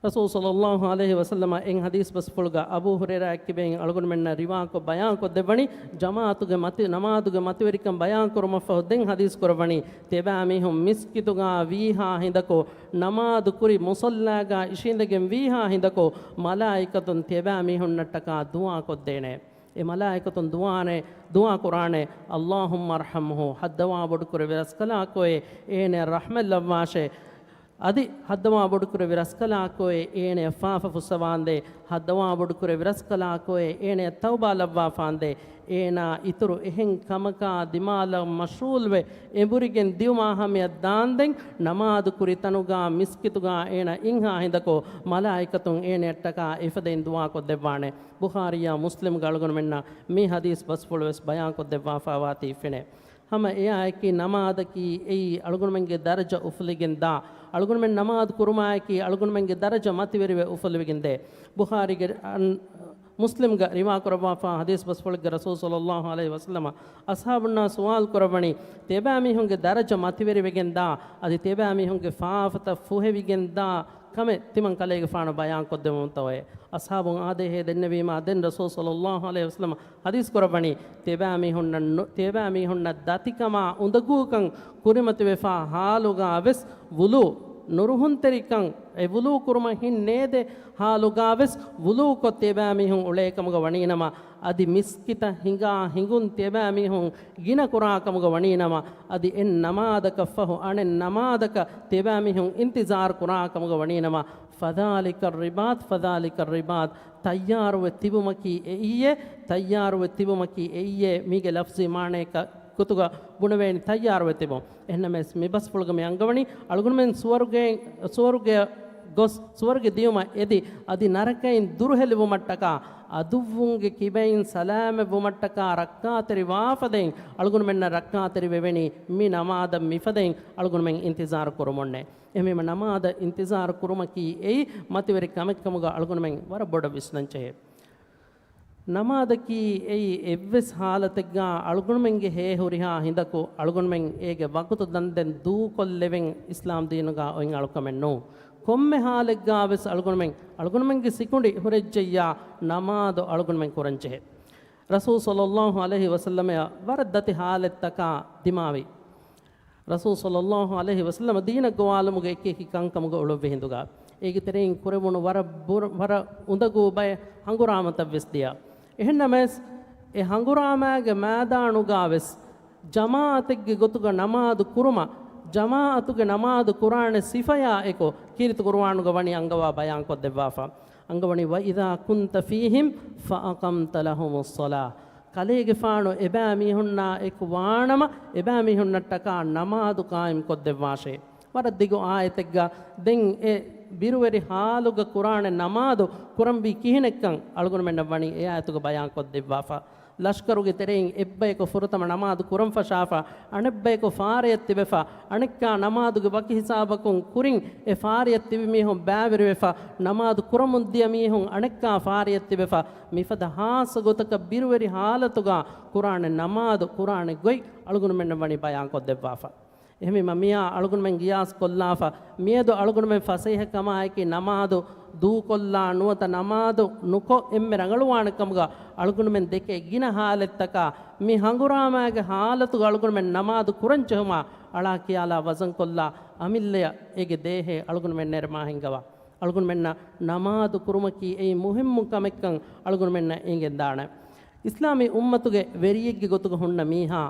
ރަސޫލު ޞައްލައްލާހު ޢަލައިހި ވަސައްލަމަ އެއް ޙަދީޘް ބަސްފުޅުގަ އަބޫ ހުރައިރާ އެއްކިބައިން އަޅުގަނޑުމެންނަށް ރިވާކޮށް ބަޔާންކޮށްދެއްވަނީ، ޖަމާޢަތުގެ މަތި-، ނަމާދުގެ މަތިވެރިކަން ބަޔާންކުރުމަށްފަހު ދެން ޙަދީޘް ކުރައްވަނީ، ތިޔަބައިމީހުން މިސްކިތުގާ ވީހާ ހިނދަކު، ނަމާދު ކުރި މުޞައްލާގާ އިށީނދެގެން ވީހާ ހިނދަކު، މަލާއިކަތުން ތިޔަބައިމީހުންނަށްޓަކާ ދުޢާ ކޮށްދޭނެ. އެ މަލާއިކަތުން ދުޢާނެ، ދުޢާ ކުރާނެ، اللهم ارحمه، ހައްދަވާ ބޮޑުކުރެވި ރަސްކަލާކޮއެ، އޭނަ ރަޙްމަތް ލައްވާށޭ. އަދި ހައްދަވާ ބޮޑުކުރެއްވި ރަސްކަލާކޯއޭ އޭނަޔަށް ފާފަ ފުއްސަވާނދޭ، ހައްދަވާ ބޮޑުކުރެއްވި ރަސްކަލާކޯއޭ އޭނަޔަށް ތައުބާ ލައްވާފާނދޭ، އޭނާ އިތުރު އެހެން ކަމަކާ ދިމާލަށް މަޝްޣޫލްވެ، އެނބުރިގެން ދިޔުމަށް ހަމަޔަށް ދާންދެން، ނަމާދު ކުރި ތަނުގާ މިސްކިތުގާ އޭނަ އިންހާ ހިނދަކު މަލާއިކަތުން އޭނަޔަށްޓަކާ އެފަދައިން ދުޢާކޮށްދެއްވާނެ. ބުޚާރީއާ މުސްލިމްގަ އަޅުގަނޑުމެންނަށް މި ޙަދީޘް ބަސްފުޅުވެސް ބަޔާންކޮށްދެއްވާފާވާތީ ފެނޭ. ހަމަ އެއާއެކީ ނަމާދަކީ އެއީ އަޅުގަނޑުމެންގެ ދަރަޖަ އުފުލިގެންދާ، އަޅުގަނޑުމެން ނަމާދު ކުރުމާއެކީ އަޅުގަނޑުމެންގެ ދަރަޖަ މަތިވެރިވެ އުފުލިވިގެންދޭ. ބުޚާރީގެ އަން-، މުސްލިމްގަ ރިވާކުރައްވާފާ ޙަދީޘް ބަސްފުޅެއްގަ ރަސޫލު ޞައްލައްލާހު ޢަލައިހި ވަސައްލަމަ އަޞްޙާބުންނާ ސުވާލު ކުރައްވަނީ، ތިޔަބައިމީހުންގެ ދަރަޖަ މަތިވެރިވެގެންދާ، އަދި ތިޔަބައިމީހުންގެ ފާފަތައް ފުހެވިގެންދާ ކަމެއް ތިމަން ކަލޭގެފާނު ބަޔާންކޮށްދެމުންތޯއޭ؟ އަޞްޙާބުން އާދޭހޭ ދެންނެވީމާ، ދެން ރަސޫލު ޞައްލައްލާހު ޢަލައިހި ވަސައްލަމަ ޙަދީޘް ކުރައްވަނީ، ތިޔަބައިމީހުންނަށް ނު-، ތިޔަބައިމީހުންނަށް ދަތިކަމާ އުނދަގޫކަން ކުރިމަތިވެފާ ޙާލުގާވެސް ވުޟޫ ނުރުހުންތެރިކަން، އެ ވުޟޫ ކުރުމަށް ހިތް ނޭދޭ ޙާލުގާވެސް ވުޟޫކޮށް ތިޔަބައިމީހުން އުޅޭކަމުގަ ވަނީނަމަ، އަދި މިސްކިތަށް ހިނގާ ހިނގުން ތިޔަބައިމީހުން ގިނަ ކުރާކަމުގަ ވަނީނަމަ، އަދި އެއް ނަމާދަކަށްފަހު އަނެއް ނަމާދަކަށް ތިޔަބައިމީހުން އިންތިޒާރު ކުރާކަމުގަ ވަނީނަމަ، ފަޛާލިކަ ރިބާޠު، ފަޛާލިކަ ރިބާޠު، ތައްޔާރުވެ ތިބުމަކީ އެއީއޭ، ތައްޔާރުވެ ތިބުމަކީ އެއީއޭ، މީގެ ލަފްޒީ މާނަޔަކަށް ގޮތުގަ ބުނެވޭނީ ތައްޔާރުވެ ތިބުން. އެހެންނަމަވެސް މި ބަސްފުޅުގަ މި އަންގަވަނީ އަޅުގަނޑުމެން ސުވަރުގެ، ސުވަރުގެ ގޮސް ސުވަރުގެ ދިޔުމަށް އެދި، އަދި ނަރަކައިން ދުރުހެލިވުމަށްޓަކާ، އަދުއްވުންގެ ކިބައިން ސަލާމަތްވުމަށްޓަކާ ރައްކާތެރިވާފަދައިން އަޅުގަނޑުމެންނަށް ރައްކާތެރިވެވެނީ މި ނަމާދަށް މިފަދައިން އަޅުގަނޑުމެން އިންތިޒާރު ކުރުމުންނޭ. އެހެންވީމަ ނަމާދަށް އިންތިޒާރު ކުރުމަކީ އެއީ މަތިވެރި ކަމެއްކަމުގަ އަޅުގަނޑުމެން ވަރަށް ބޮޑަށް ވިސްނަން ޖެހޭ. ނަމާދަކީ އެއީ އެއްވެސް ހާލަތެއްގާ އަޅުގަނޑުމެންގެ ހޭ ހުރިހާ ހިނދަކު އަޅުގަނޑުމެން އޭގެ ވަގުތު ދަންދެން ދޫކޮށްލެވެން އިސްލާމް ދީނުގާ އޮތް އަޅުކަމެއް ނޫން. ކޮންމެ ހާލެއްގާވެސް އަޅުގަނޑުމެން، އަޅުގަނޑުމެންގެ ސިކުނޑި ހުރެއްޖެއްޔާ ނަމާދު އަޅުގަނޑުމެން ކުރަންޖެހޭ. ރަސޫލު ޞައްލައްލާހު ޢަލައިހި ވަސައްލަމައަށް ވަރަށް ދަތި ހާލަތްތަކާ ދިމާވި. ރަސޫލު ޞައްލައްލާހު ޢަލައިހި ވަސައްލަމަ ދީނަށް ގޮވާލުމުގެ އެކި އެކި ކަންކަމުގަ އުޅުއްވި ހިނދުގަ، އޭގެ ތެރެއިން ކުރެވުނު ވަރަށް ބުރ-، ވަރަށް އުނދަގޫ ބައެއް ހަނގުރާމަތައްވެސް ދިޔަ. އެހެންނަމަވެސް، އެ ހަނގުރާމާގެ މައިދާނުގަވެސް ޖަމާޢަތެއްގެ ގޮތުގަ ނަމާދު ކުރުމަށް، ޖަމާޢަތުގެ ނަމާދު ކުރާނެ ސިފަޔާ އެކު ކީރިތި ޤުރުއާނުގަ ވަނީ އަންގަވާ ބަޔާންކޮށްދެއްވާފަ. އަންގަވަނީ، "وَإِذَا كُنْتَ فِيهِمْ فَأَقَمْتَ لَهُمُ الصَّلَاةَ." ކަލޭގެފާނު އެބައިމީހުންނާ އެކު ވާނަމަ، އެބައިމީހުންނަށްޓަކާ ނަމާދު ޤާއިމް ކޮށްދެއްވާށޭ. ވަރަށް ދިގު އާޔަތެއްގަ ދެން އެ ބިރުވެރި ހާލުގަ ކުރާނެ ނަމާދު ކުރަންވީ ކިހިނެއްކަން އަޅުގަނޑުމެންނަށް ވަނީ އެ އާޔަތުގަ ބަޔާންކޮށްދެއްވާފަ. ލަޝްކަރުގެ ތެރެއިން އެއްބަޔަކު ފުރަތަމަ ނަމާދު ކުރަން ފަށާފަ، އަނެއްބަޔަކު ފާރަޔަށް ތިބެފަ، އަނެއްކާ ނަމާދުގެ ވަކި ހިސާބަކުން ކުރިން އެ ފާރަޔަށް ތިބި މީހުން ބައިވެރިވެފަ، ނަމާދު ކުރަމުން ދިޔަ މީހުން އަނެއްކާ ފާރަޔަށް ތިބެފަ، މިފަދަ ހާއްސަ ގޮތަކަށް ބިރުވެރި ހާލަތުގަ ކުރާނެ ނަމާދު ކުރާނެ ގޮތް އަޅުގަނޑުމެންނަށް ވަނީ ބަޔާންކޮށްދެއްވާފަ. އެހެންވީމަ މިއާ އަޅުގަނޑުމެން ގިޔާސް ކޮށްލާފަ، މިއަދު އަޅުގަނޑުމެން ފަސޭހަކަމާއެކީ ނަމާދު ދޫކޮށްލާ ނުވަތަ ނަމާދު ނުކޮށް އެންމެ ރަނގަޅުވާނެ ކަމުގަ އަޅުގަނޑުމެން ދެކޭ ގިނަ ހާލަތްތަކާ މި ހަނގުރާމާގެ ހާލަތުގަ އަޅުގަނޑުމެން ނަމާދު ކުރަން ޖެހުމާ އަޅާ ކިޔާލާ ވަޒަންކޮށްލާ އަމިއްލަޔަށް އޭގެ ދޭހޭ އަޅުގަނޑުމެން ނެރެމާ ހިންގަވާ. އަޅުގަނޑުމެންނަށް ނަމާދު ކުރުމަކީ އެއީ މުހިއްމު ކަމެއްކަން އަޅުގަނޑުމެންނަށް އެނގެންދާނެ. އިސްލާމީ އުއްމަތުގެ ވެރިއެއްގެ ގޮތުގަ ހުންނަ މީހާ،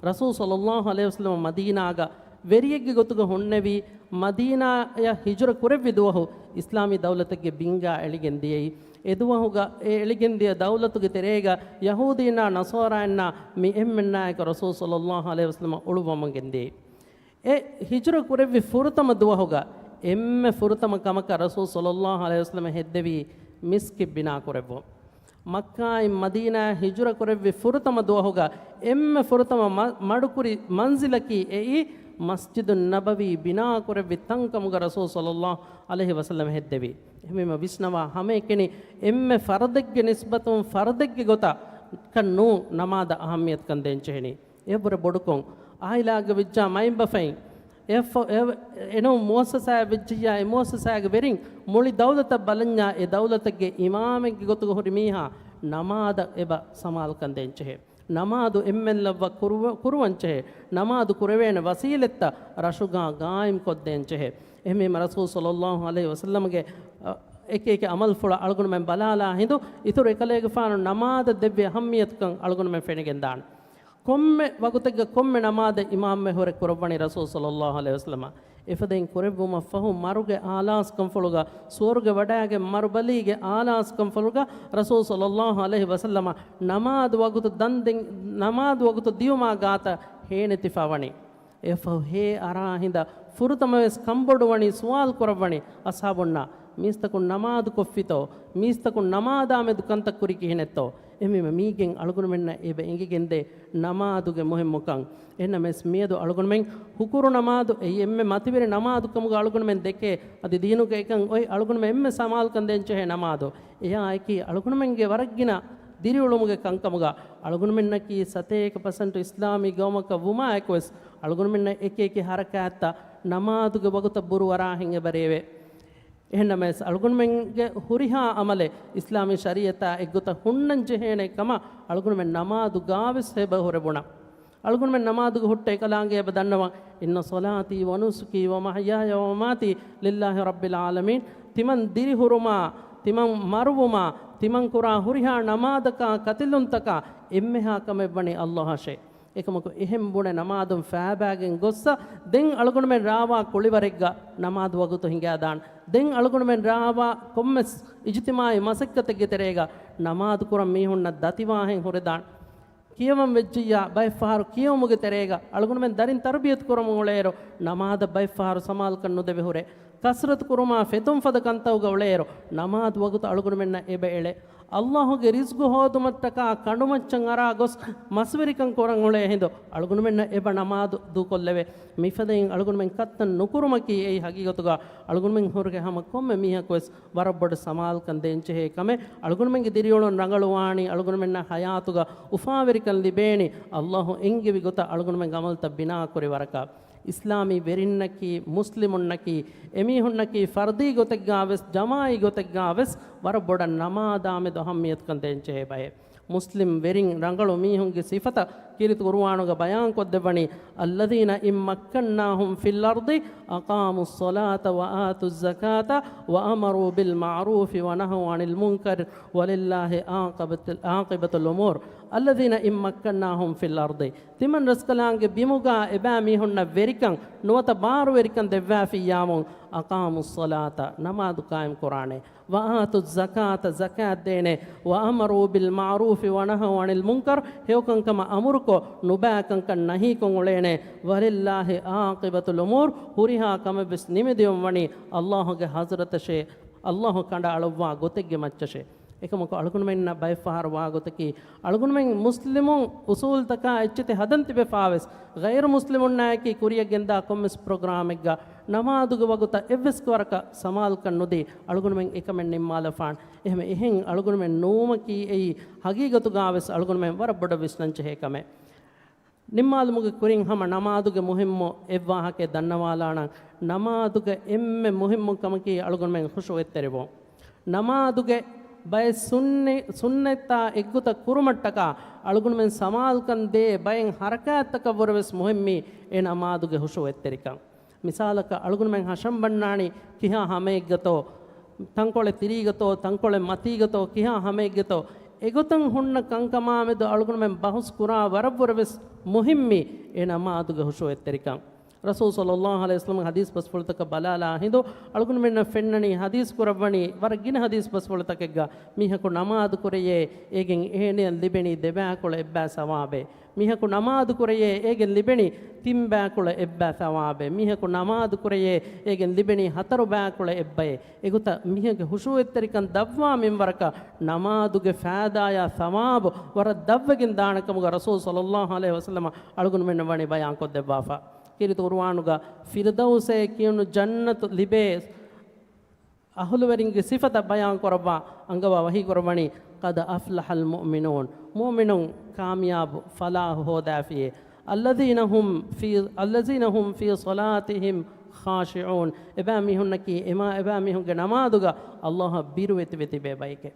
ރަސޫލު ޞައްލައްލާހު ޢަލައިހި ވަސައްލަމަ މަދީނާގަ ވެރިއެއްގެ ގޮތުގަ ހުންނެވި، މަދީނާޔަށް ހިޖުރަ ކުރެއްވި ދުވަހު އިސްލާމީ ދައުލަތެއްގެ ބިންގާ އެޅިގެން ދިޔައީ. އެ ދުވަހުގަ އެ އެޅިގެން ދިޔަ ދައުލަތުގެ ތެރޭގަ ޔަހޫދީންނާ ނަޞާރާއިންނާ މި އެންމެންނާއެކު ރަސޫލު ޞައްލައްލާހު ޢަލައިހި ވަސައްލަމަ އުޅުއްވަމުން ގެންދިޔައީ. އެ ހިޖުރަ ކުރެއްވި ފުރަތަމަ ދުވަހުގަ އެންމެ ފުރަތަމަ ކަމަކަށް ރަސޫލު ޞައްލައްލާހު ޢަލައިހި ވަސައްލަމަ ހެއްދެވީ މިސްކިތް ބިނާ ކުރެއްވުން. މައްކާއިން މަދީނާއަށް ހިޖުރަ ކުރެއްވި ފުރަތަމަ ދުވަހުގަ އެންމެ ފުރަތަމަ މަ-، މަޑުކުރި މަންޒިލަކީ އެއީ މަސްޖިދުއް ނަބަވީ ބިނާ ކުރެއްވި ތަންކަމުގަ ރަސޫލު ޞައްލައްލާހު ޢަލައިހި ވަސައްލަމަ ހެއްދެވީ. އެހެންވީމަ ވިސްނަވާ ހަމައެކަނި އެންމެ ފަރުދެއްގެ ނިސްބަތުން ފަރުދެއްގެ ގޮތަށް ކަން ނޫން ނަމާދަށް އަހައްމިޔަތުކަން ދޭން ޖެހެނީ. އެއަށްވުރެ ބޮޑުކޮށް، އާއިލާގަ ވެއްޖާ މައިންބަފައިން، އެ ފަ-، އެ، އެނޫން މުއައްސަސާއެއް ވެއްޖިއްޔާ، އެ މުއައްސަސާގެ ވެރިން މުޅި ދައުލަތަށް ބަލަންޏާ، އެ ދައުލަތެއްގެ އިމާމެއްގެ ގޮތުގަ ހުރި މީހާ ނަމާދަށް އެބަ ސަމާލުކަން ދޭންޖެހޭ. ނަމާދު އެންމެން ލައްވަ ކުރުވ-، ކުރުވަންޖެހޭ. ނަމާދު ކުރެވޭނެ ވަސީލަތްތައް ރަށުގާ ގާއިމްކޮށްދޭންޖެހޭ. އެހެންވީމަ ރަސޫލު ޞައްލައްލާހު ޢަލައިހި ވަސައްލަމަގެ، އަ، އެކި އެކި ޢަމަލުފުޅަށް އަޅުގަނޑުމެން ބަލާލާ ހިނދު، އިތުރު އެކަލޭގެފާނު ނަމާދަށް ދެއްވި އަހައްމިޔަތުކަން އަޅުގަނޑުމެން ފެނިގެންދާނެ. ކޮންމެ ވަގުތެއްގަ ކޮންމެ ނަމާދެއް އިމާމްވެ ހުރެ ކުރައްވަނީ ރަސޫލު ޞައްލައްލާހު ޢަލައިހި ވަސައްލަމަ. އެފަދައިން ކުރެއްވުމަށްފަހު މަރުގެ އާލާސްކަންފުޅުގަ، ސުވަރުގެ ވަޑައިގެން މަރުބަލީގެ އާލާސްކަންފުޅުގަ ރަސޫލު ޞައްލައްލާހު ޢަލައިހި ވަސައްލަމަ ނަމާދު ވަގުތު ދަން ދެން، ނަމާދު ވަގުތު ދިޔުމާ ގާތަށް ހޭނެތިފަ ވަނީ. އެފަހު ހޭ އަރާ ހިނދަ ފުރަތަމަވެސް ކަންބޮޑުވަނީ ސުވާލު ކުރައްވަނީ އަޞްޙާބުންނާ، މީސްތަކުން ނަމާދު ކޮށްފިތޯ؟ މީސްތަކުން ނަމާދާމެދު ކަންތައް ކުރީ ކިހިނެއްތޯ؟ އެހެންވީމަ މީގެން އަޅުގަނޑުމެންނަށް އެބަ އެނގިގެންދޭ ނަމާދުގެ މުހިއްމުކަން. އެހެންނަމަވެސް މިއަދު އަޅުގަނޑުމެން ހުކުރު ނަމާދު އެއީ އެންމެ މަތިވެރި ނަމާދު ކަމުގަ އަޅުގަނޑުމެން ދެކޭ. އަދި ދީނުގަ އެކަން އޮތް އަޅުގަނޑުމެން އެންމެ ސަމާލުކަން ދޭންޖެހޭ ނަމާދު. އެޔާއެކީ އަޅުގަނޑުމެންގެ ވަރަށްގިނަ ދިރިއުޅުމުގެ ކަންކަމުގަ އަޅުގަނޑުމެންނަކީ ސަތޭކަ ޕަސެންޓު އިސްލާމީ ގައުމަކަށް ވުމާއެކުވެސް، އަޅުގަނޑުމެންނަށް އެކި އެކި ހަރަކާތްތައް ނަމާދުގެ ވަގުތަށް ބުރޫ އަރާހެން އެބަރޭވޭ. އެހެންނަމަވެސް، އަޅުގަނޑުމެންގެ ހުރިހާ އަމަލެއް އިސްލާމީ ޝަރީޢަތާ އެއްގޮތަށް ހުންނަން ޖެހޭނެ ކަމަށް އަޅުގަނޑުމެން ނަމާދު ގާވެސް އެބަ ހުރެ ބުނަން. އަޅުގަނޑުމެން ނަމާދުގެ ހުއްޓަ އެކަލާނގެ އެބަ ދަންނަވަން، إن صلاتي ونسكي ومحياي ومماتي لله رب العالمين. ތިމަން ދިރިހުރުމާ، ތިމަން މަރުވުމާ، ތިމަން ކުރާ ހުރިހާ ނަމާދަކާ، ކަތިލުންތަކާ އެންމެހާ ކަމެއް ވަނީ އައްލާހަށޭ. އެކަމަކު އެހެން ބުނެ ނަމާދުން ފައިބާގެން ގޮއްސަ، ދެން އަޅުގަނޑުމެން ރާވާ ކުޅިވަރެއްގަ ނަމާދު ވަގުތު ހިނގާދާން. ދެން އަޅުގަނޑުމެން ރާވާ ކޮންމެސް އިޖުތިމާޢީ މަސައްކަތެއްގެ ތެރޭގަ ނަމާދު ކުރަން މީހުންނަށް ދަތިވާހެން ހުރެދާން. ކިޔަވަން ވެއްޖިއްޔާ، ބައެއްފަހަރު ކިޔެވުމުގެ ތެރޭގަ އަޅުގަނޑުމެން ދަރިން ތަރުބިޔަތު ކުރަމުން އުޅޭއިރު، ނަމާދަށް ބައެއްފަހަރު ސަމާލުކަން ނުދެވި ހުރޭ. ކަސްރަތު ކުރުމާ ފެތުން ފަދަ ކަންތައުގަ އުޅޭއިރު، ނަމާދު ވަގުތު އަޅުގަނޑުމެންނަށް އެބަ އެޅޭ. އައްލާހުގެ ރިޒްގު ހޯދުމަށްޓަކާ ކަނޑުމައްޗަށް އަރާ ގޮސް މަސްވެރިކަން ކުރަން އުޅޭ ހިނދު، އަޅުގަނޑުމެންނަށް އެބަ ނަމާދު ދޫކޮށްލެވޭ. މިފަދައިން އަޅުގަނޑުމެން ކައްތަން ނުކުރުމަކީ އެއީ ހަގީގަތުގަ އަޅުގަނޑުމެން ހުރިގެ ހަމަ ކޮންމެ މީހަކުވެސް ވަރަށް ބޮޑު ސަމާލުކަން ދޭންޖެހޭ ކަމެއް. އަޅުގަނޑުމެންގެ ދިރިއުޅުން ރަނގަޅުވާނީ، އަޅުގަނޑުމެންނަށް ޙަޔާތުގަ އުފާވެރިކަން ލިބޭނީ، އައްލާހު އެންގެވި ގޮތަށް އަޅުގަނޑުމެން ޢަމަލުތައް ބިނާކުރި ވަރަކަށް. އިސްލާމީ ވެރިންނަކީ، މުސްލިމުންނަކީ، އެމީހުންނަކީ ފަރްދީ ގޮތެއްގާވެސް، ޖަމާޢީ ގޮތެއްގާވެސް ވަރަށް ބޮޑަށް ނަމާދާމެދު އަހައްމިޔަތުކަން ދޭންޖެހޭ ބައެއް. މުސްލިމް ވެރިން ރަނގަޅު މީހުންގެ ސިފަތައް ކީރިތި ޤުރުއާނުގަ ބަޔާންކޮށްދެއްވަނީ، الذين إن مكناهم في الأرض أقاموا الصلاة وآتوا الزكاة وأمروا بالمعروف ونهوا عن المنكر ولله عاقبة، عاقبة الأمور. الذين إن مكناهم في الأرض، ތިމަން ރަސްކަލާނގެ ބިމުގާ އެބައިމީހުންނަށް ވެރިކަން ނުވަތަ ބާރުވެރިކަން ދެއްވާފިއްޔާމުން، أقاموا الصلاة، ނަމާދު ޤާއިމް ކުރާނެ. وآتوا الزكاة، ޒަކާތް ދޭނެ. وأمروا بالمعروف ونهوا عن المنكر، ހެޔޮކަންކަމަށް އަމުރުކޮށް، ނުބައިކަންކަން ނަހީކޮށް އުޅޭނެ. ولله عاقبة الأمور، ހުރިހާ ކަމެއްވެސް ނިމިދިޔުން ވަނީ އައްލާހުގެ ޙަޟްރަތަށޭ، އައްލާހު ކަނޑައަޅުއްވާ ގޮތެއްގެ މައްޗަށޭ. އެކަމަކު އަޅުގަނޑުމެންނަށް ބައެއްފަހަރު ވާގޮތަކީ، އަޅުގަނޑުމެން މުސްލިމުން އުސޫލުތަކާ އެއްޗެތި ހަދަން ތިބެފާވެސް، ޣައިރު މުސްލިމުންނާއެކީ ކުރިޔަށް ގެންދާ ކޮންމެސް ޕްރޮގްރާމެއްގަ ނަމާދުގެ ވަގުތަށް އެއްވެސް ވަރަކަށް ސަމާލުކަން ނުދީ، އަޅުގަނޑުމެން އެކަމެއް ނިންމާލަފާން. އެހެން އެހެން އަޅުގަނޑުމެން ނުވުމަކީ އެއީ ހަގީގަތުގާވެސް އަޅުގަނޑުމެން ވަރަށް ބޮޑަށް ވިސްނަންޖެހޭ ކަމެއް. ނިންމާލުމުގެ ކުރިން ހަމަ ނަމާދުގެ މުހިއްމު އެއްވާހަކައެއް ދަންނަވާލާނަން. ނަމާދުގެ އެންމެ މުހިއްމު ކަމަކީ އަޅުގަނޑުމެން ޚުޝޫޢަތްތެރިވުން. ނަމާދުގެ ބައެއް ސުންނި-، ސުންނަތްތާ އެއްގޮތަށް ކުރުމަށްޓަކާ އަޅުގަނޑުމެން ސަމާލުކަން ދޭ ބައެއް ހަރަކާތްތަކަށްވުރެވެސް މުހިއްމީ އެ ނަމާދުގެ ޚުޝޫޢަތްތެރިކަން. މިސާލަކަށް، އަޅުގަނޑުމެން ހަށަން ބަންނާނީ ކިހާ ހަމައެއްގަތޯ، ތަންކޮޅެއް ތިރީގަތޯ، ތަންކޮޅެއް މަތީގަތޯ، ކިހާ ހަމައެއްގެތޯ، އެގޮތަށް ހުންނަ ކަންކަމާމެދު އަޅުގަނޑުމެން ބަހުސް ކުރާ ވަރަށްވުރެވެސް މުހިއްމީ އެ ނަމާދުގެ ޚުޝޫޢަތްތެރިކަން. ރަސޫލު ޞައްލައްލާހު ޢަލައިހި ވަސައްލަމަގެ ޙަދީޘް ބަސްފުޅުތަކަށް ބަލާލާ ހިނދު، އަޅުގަނޑުމެންނަށް ފެންނަނީ ޙަދީޘް ކުރައްވަނީ ވަރަށް ގިނަ ޙަދީޘް ބަސްފުޅުތަކެއްގަ، މީހަކު ނަމާދު ކުރެޔޭ، އޭގެން އޭނަޔަށް ލިބެނީ ދެބައިކުޅަ އެއްބައި ސަވާބެއް. މީހަކު ނަމާދު ކުރެޔޭ، އޭގެން ލިބެނީ ތިން ބައިކުޅަ އެއްބައި ސަވާބެއް. މީހަކު ނަމާދު ކުރެޔޭ، އޭގެން ލިބެނީ ހަތަރު ބައިކުޅަ އެއްބައެއް. އެގޮތަށް މީހެއްގެ ޚުޝޫޢަތްތެރިކަން ދަށްވާ މިންވަރަކަށް ނަމާދުގެ ފައިދާޔާ ސަވާބު ވަރަށް ދަށްވެގެން ދާނެ ކަމުގަ ރަސޫލު ޞައްލައްލާހު ޢަލައިހި ވަސައްލަމަ އަޅުގަނޑުމެންނަށް ވަނީ ބަޔާންކޮށްދެއްވާފަ. ކީރިތި ޤުރުއާނުގަ ފިރްދައުސޭ ކިޔުނު ޖަންނަތު ލިބޭ އަހުލުވެރިންގެ ސިފަތައް ބަޔާން ކުރައްވާ އަންގަވާ ވަޙީ ކުރައްވަނީ، قد أفلح المؤمنون، މުއުމިނުން ކާމިޔާބު، ފަލާޙު ހޯދާފިޔޭ. الذين هم في، الذين هم في صلاتهم خاشعون، އެބައިމީހުންނަކީ އެމާ އެބައިމީހުންގެ ނަމާދުގަ އައްލާހަށް ބިރުވެތިވެ ތިބޭ ބައެކޭ.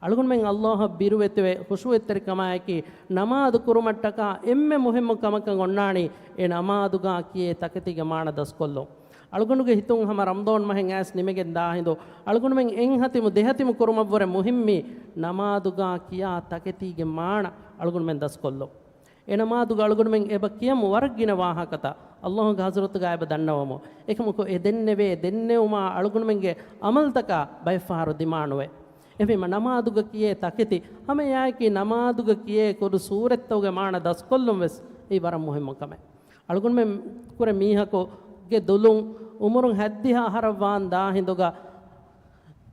އަޅުގަނޑުމެން އައްލާހަށް ބިރުވެތިވެ ޚުޝޫޢަތްތެރިކަމާއެކީ، ނަމާދު ކުރުމަށްޓަކާ އެންމެ މުހިއްމު ކަމަކަށް އޮންނާނީ، އެ ނަމާދުގާ ކިޔޭ ތަކެތީގެ މާނަ ދަސްކޮށްލުން. އަޅުގަނޑުގެ ހިތުން ހަމަ ރަމަޟާން މަހެއް އައިސް ނިމިގެން ދާ ހިނދު، އަޅުގަނޑުމެން އެއްހަތިމު ދެހަތިމު ކުރުމަށްވުރެ މުހިއްމީ، ނަމާދުގާ ކިޔާ ތަކެތީގެ މާނަ އަޅުގަނޑުމެން ދަސްކޮށްލުން. އެ ނަމާދުގަ އަޅުގަނޑުމެން އެބަ ކިޔަމު ވަރަށް ގިނަ ވާހަކަތައް. އައްލާހުގެ ޙަޟްރަތުގަ އެބަ ދަންނަވަމު. އެކަމަކު އެ ދެންނެވޭ ދެންނެވުމާ އަޅުގަނޑުމެންގެ ޢަމަލުތަކާ ބައެއްފަހަރު ދިމާނުވޭ. އެހެންވީމަ ނަމާދުގަ ކިޔޭ ތަކެތި ހަމައެއާއެކީ ނަމާދުގަ ކިޔޭ ކުރު ސޫރަތްތަކުގެ މާނަ ދަސްކޮށްލުން ވެސް އެއީ ވަރަށް މުހިއްމު ކަމެއް. އަޅުގަނޑުމެން ކުރެ މީހަކުގެ ދުލުން އުމުރުން ހަތްދިހަ އަހަރަށް ވާން ދާ ހިނދުގަ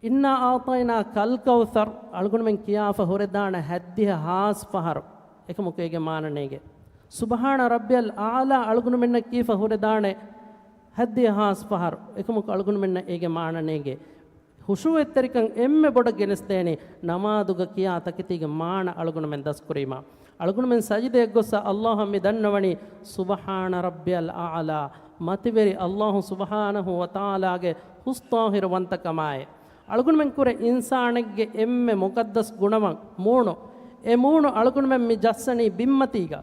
އިންނާ އަޢްޠައިނާކަލް ކައުޘަރް އަޅުގަނޑުމެން ކިޔާފަ ހުރެދާނެ ހަތްދިހަ ހާސް ފަހަރު. އެކަމަކު އޭގެ މާނަ ނޭނގޭ. ސުބްޙާނަ ރައްބިޔަލް އަޢްލާ އަޅުގަނޑުމެންނަށް ކީފަ ހުރެދާނެ ހަތްދިހަ ހާސް ފަހަރު. އެކަމަކު އަޅުގަނޑުމެންނަށް އޭގެ މާނަ ނޭނގޭ. ޚުޝޫޢަތްތެރިކަން އެންމެ ބޮޑަށް ގެނެސްދޭނީ ނަމާދުގަ ކިޔާ ތަކެތީގެ މާނަ އަޅުގަނޑުމެން ދަސްކުރީމާ. އަޅުގަނޑުމެން ސަޖިދައަށް ގޮއްސަ އައްލާހަށް މި ދަންނަވަނީ ސުބްޙާނަ ރައްބިޔަލް އަޢްލާ، މަތިވެރި އައްލާހު ސުބްޙާނަހު ވަތަޢާލާގެ ހުސްޠާހިރުވަންތަކަމާއި. އަޅުގަނޑުމެން ކުރެ އިންސާނެއްގެ އެންމެ މުޤައްދަސް ގުނަވަން މޫނު. އެ މޫނު އަޅުގަނޑުމެން މި ޖައްސަނީ ބިންމަތީގަ.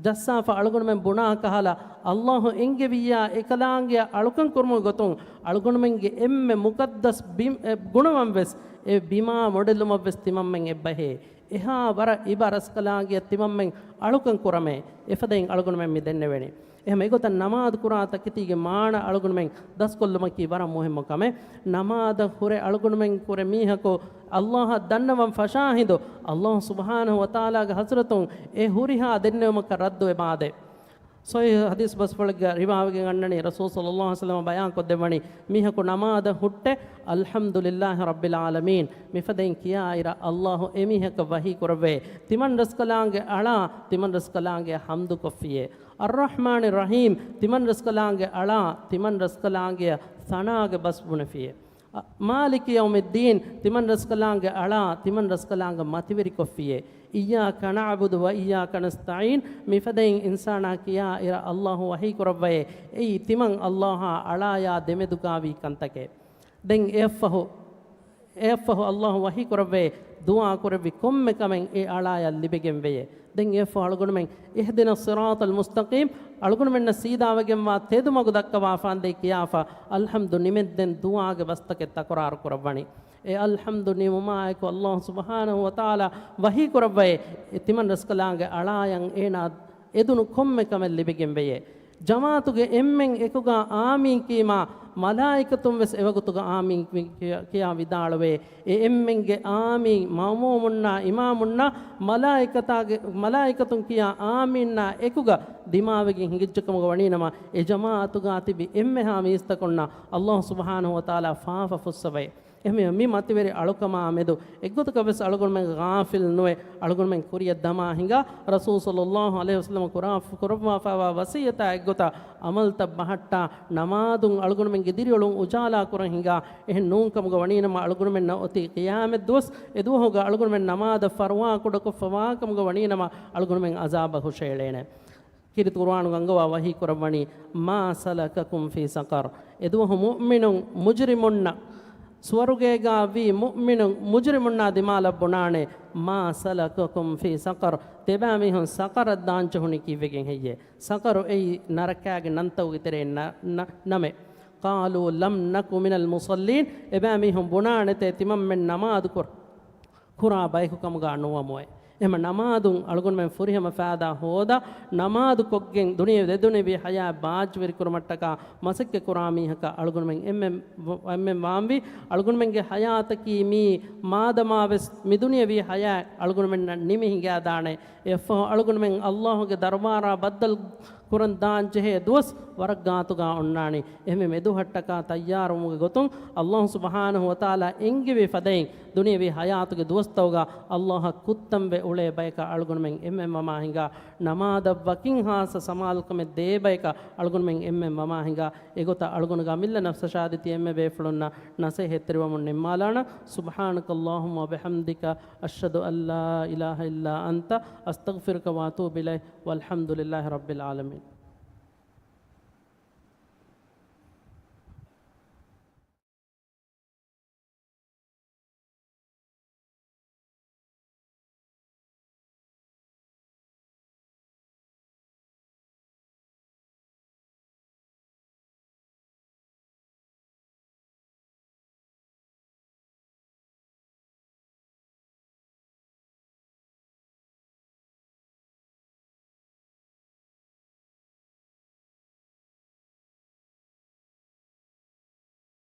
ޖައްސާފަ އަޅުގަނޑުމެން ބުނާ ކަހަލަ، އައްލާހު އެންގެވިއްޔާ އެކަލާނގެއަށް އަޅުކަން ކުރުމުގެ ގޮތުން އަޅުގަނޑުމެންގެ އެންމެ މުޤައްދަސް ބިން-، އެ، ގުނަވަން ވެސް އެ ބިމާ މޮޑެލުމަށް ވެސް ތިމަންމެން އެއްބަހޭ. އެހާ ވަރަށް އިބަ ރަސްކަލާނގެއަށް ތިމަންމެން އަޅުކަން ކުރަމޭ. އެފަދައިން އަޅުގަނޑުމެން މި ދެންނެވެނީ. އެހެން އެގޮތަށް ނަމާދު ކުރާ ތަކެތީގެ މާނަ އަޅުގަނޑުމެން ދަސްކޮށްލުމަކީ ވަރަށް މުހިއްމު ކަމެއް. ނަމާދަށް ހުރެ އަޅުގަނޑުމެން ކުރެ މީހަކު އައްލާހަށް ދަންނަވަން ފަށާ ހިނދު، އައްލާހު ސުބްޙާނަހު ވަތަޢާލާގެ ޙަޟްރަތުން އެ ހުރިހާ ދެންނެވުމަކަށް ރައްދުވެ މާދޭ. ޞަޙީޙު ޙަދީޘް ބަސްފުޅެއްގަ ރިވާވެގެން އަންނަނީ، ރަސޫލު ޞައްލައްލާހު ޢަލައިހި ވަސައްލަމަ ބަޔާންކޮށްދެއްވަނީ، މީހަކު ނަމާދަށް ހުއްޓެ، "އަލްޙަމްދުލިއްލާހި ރައްބިލް ޢާލަމީން" މިފަދައިން ކިޔާއިރަށް އައްލާހު އެމީހަކަށް ވަޙީ ކުރައްވައޭ، ތިމަން ރަސްކަލާނގެ އަޅާ، ތިމަން ރަސްކަލާނގެ ޙަމްދު ކޮށްފިޔޭ. އައްރަޙްމާނި ރަޙީމް، ތިމަން ރަސްކަލާނގެ އަޅާ، ތިމަން ރަސްކަލާނގެ ސަނާގެ ބަސް ބުނެފިޔޭ. މާލިކި ޔައުމިއްދީން، ތިމަން ރަސްކަލާނގެ އަޅާ، ތިމަން ރަސްކަލާނގެ މަތިވެރިކޮށްފިޔޭ. އިއްޔާކަ ނަޢުބުދު ވަ އިއްޔާކަ ނަސްތަޢީން، މިފަދައިން އިންސާނާ ކިޔާ އިރަށް އައްލާހު ވަޙީ ކުރައްވައޭ، އެއީ ތިމަން އައްލާހާ އަޅާޔާ ދެމެދުގާވީ ކަންތަކެއް. ދެން އެއަށްފަހު، އެއަށްފަހު އައްލާހު ވަޙީ ކުރައްވައޭ، ދުޢާ ކުރެއްވި ކޮންމެ ކަމެއް އެ އަޅާޔަށް ލިބިގެން ވެޔޭ. ދެން އެއަށްފަހު އަޅުގަނޑުމެން އިހްދިނަ ޞިރާޠަލް މުސްތަޤީމް، އަޅުގަނޑުމެންނަށް ސީދާވެގެންވާ ތެދުމަގު ދައްކަވާފާނދޭ ކިޔާފަ، އަލްޙަމްދު ނިމެންދެން ދުޢާގެ ބަސްތަކެއް ތަކުރާރު ކުރައްވަނީ. އެ އަލްޙަމްދު ނިމުމާއެކު އައްލާހު ސުބްޙާނަހު ވަތަޢާލާ ވަޙީ ކުރައްވައޭ، އެ ތިމަން ރަސްކަލާނގެ އަޅާޔަށް އޭނާ އެދުނު ކޮންމެ ކަމެއް ލިބިގެން ވެޔޭ. ޖަމާޢަތުގެ އެންމެން އެކުގަ އާމީން ކީމާ، މަލާއިކަތުން ވެސް އެވަގުތުގަ އާމީން ކި-، ކިޔާ ވިދާޅުވޭ. އެ އެންމެންގެ އާމީން، މައުމޫމުންނާ، އިމާމުންނާ، މަލާއިކަތާގެ، މަލާއިކަތުން ކިޔާ އާމީންނާ އެކުގަ ދިމާވެގެން ހިނގިއްޖެކަމުގަ ވަނީނަމަ، އެ ޖަމާޢަތުގަ ތިބި އެންމެހާ މީސްތަކުންނަށް އައްލާހު ސުބްޙާނަހު ވަތަޢާލާ ފާފަ ފުއްސަވައޭ. އެހެންވެ، މި މަތިވެރި އަޅުކަމާ މެދު އެއްގޮތަކަށް ވެސް އަޅުގަނޑުމެން ޣާފިލް ނުވެ، އަޅުގަނޑުމެން ކުރިޔަށް ދަމާ ހިނގާ، ރަސޫލު ޞައްލައްލާހު ޢަލައިހި ވަސައްލަމަ ކުރާ، ކުރައްވާފައިވާ ވަޞިއްޔަތާ އެއްގޮތަށް ޢަމަލުތައް ބަހައްޓާ، ނަމާދުން އަޅުގަނޑުމެންގެ ދިރިއުޅުން އުޖާލާ ކުރަން ހިނގާ. އެހެން ނޫންކަމުގަ ވަނީނަމަ، އަޅުގަނޑުމެންނަށް އޮތީ ޤިޔާމަތް ދުވަސް، އެ ދުވަހުގަ އަޅުގަނޑުމެން ނަމާދަށް ފަރުވާ ކުޑަކޮށްފަވާ ކަމުގަ ވަނީނަމަ، އަޅުގަނޑުމެން ޢަޒާބަށް ހުށައެޅޭނެ. ކީރިތި ޤުރުއާނުގަ އަންގަވާ ވަޙީ ކުރައްވަނީ، "مَا سَلَكَكُمْ فِي سَقَرَ؟" އެދުވަހު މުއުމިނުން މުޖްރިމުންނަށް، ސުވަރުގޭގަ ވީ މުއުމިނުން މުޖްރިމުންނާ ދިމާލަށް ބުނާނެ، "مَا سَلَكَكُمْ فِي سَقَرَ؟" ތިބާމީހުން ސަޤަރަށް ދާން ޖެހުނީ ކީއްވެގެން ހެއްޔޭ؟ ސަޤަރު އެއީ ނަރަކާގެ ނަންތަކުގެ ތެރެއިން ނަ-، ނަ-، ނަމެއް. "قَالُوا لَمْ نَكُ مِنَ الْمُصَلِّينَ." އެބާމީހުން ބުނާނެތޭ ތިމަންމެން ނަމާދު ކުރ-، ކުރާ ބަޔަކު ކަމުގަ ނުވަމުއޭ. އެހެން ނަމާދުން އަޅުގަނޑުމެން ފުރިހަމަ ފައިދާ ހޯދާ، ނަމާދު ކޮށްގެން ދުނިޔެ-، ދެ ދުނިޔެވީ ޙަޔާތް ބާއްޖަވެރި ކުރުމަށްޓަކާ މަސައްކަތް ކުރާ މީހަކަށް އަޅުގަނޑުމެން އެންމެން ވ-، އެންމެން ވާންވީ. އަޅުގަނޑުމެންގެ ޙަޔާތަކީ މީ މާދަމާ ވެސް މި ދުނިޔެވީ ޙަޔާތް އަޅުގަނޑުމެންނަށް ނިމި ހިނގާދާނެ. އެއަށްފަހު އަޅުގަނޑުމެން އައްލާހުގެ ދަރުބާރާ ބައްދަލު ކުރަން ދާން ޖެހޭ ދުވަސް ވަރަށް ގާތުގަ އޮންނާނީ. އެހެންވެ، މެދުހައްޓަކާ ތައްޔާރުވުމުގެ ގޮތުން އައްލާހު ސުބްޙާނަހު ވަތަޢާލާ އެންގެވި ފަދައިން ދުނިޔެވީ ޙަޔާތުގެ ދުވަސްތަކުގަ އައްލާހަށް ކުއްތަންވެ އުޅޭ ބަޔަކަށް އަޅުގަނޑުމެން އެންމެން ވަމާ ހިނގާ، ނަމާދަށް ވަކިން ޚާއްޞަ ސަމާލުކަމެއް ދޭ ބަޔަކަށް އަޅުގަނޑުމެން އެންމެން ވަމާ ހިނގާ. އެގޮތަށް އަޅުގަނޑުގެ އަމިއްލަ ނަފްސަށާ ދެތި އެންމެ ބޭފުޅުންނަށް ނަޞޭޙަތްތެރިވަމުން ނިންމާލާނަން. سُبْحَانَكَ اللَّهُمَّ وَبِحَمْدِكَ، أَشْهَدُ أَنْ لَا إِلَهَ إِلَّا أَنْتَ، أَسْتَغْفِرُكَ وَأَتُوبُ إِلَيْكَ، وَالْحَمْدُ لِلَّهِ رَبِّ الْعَالَمِينَ.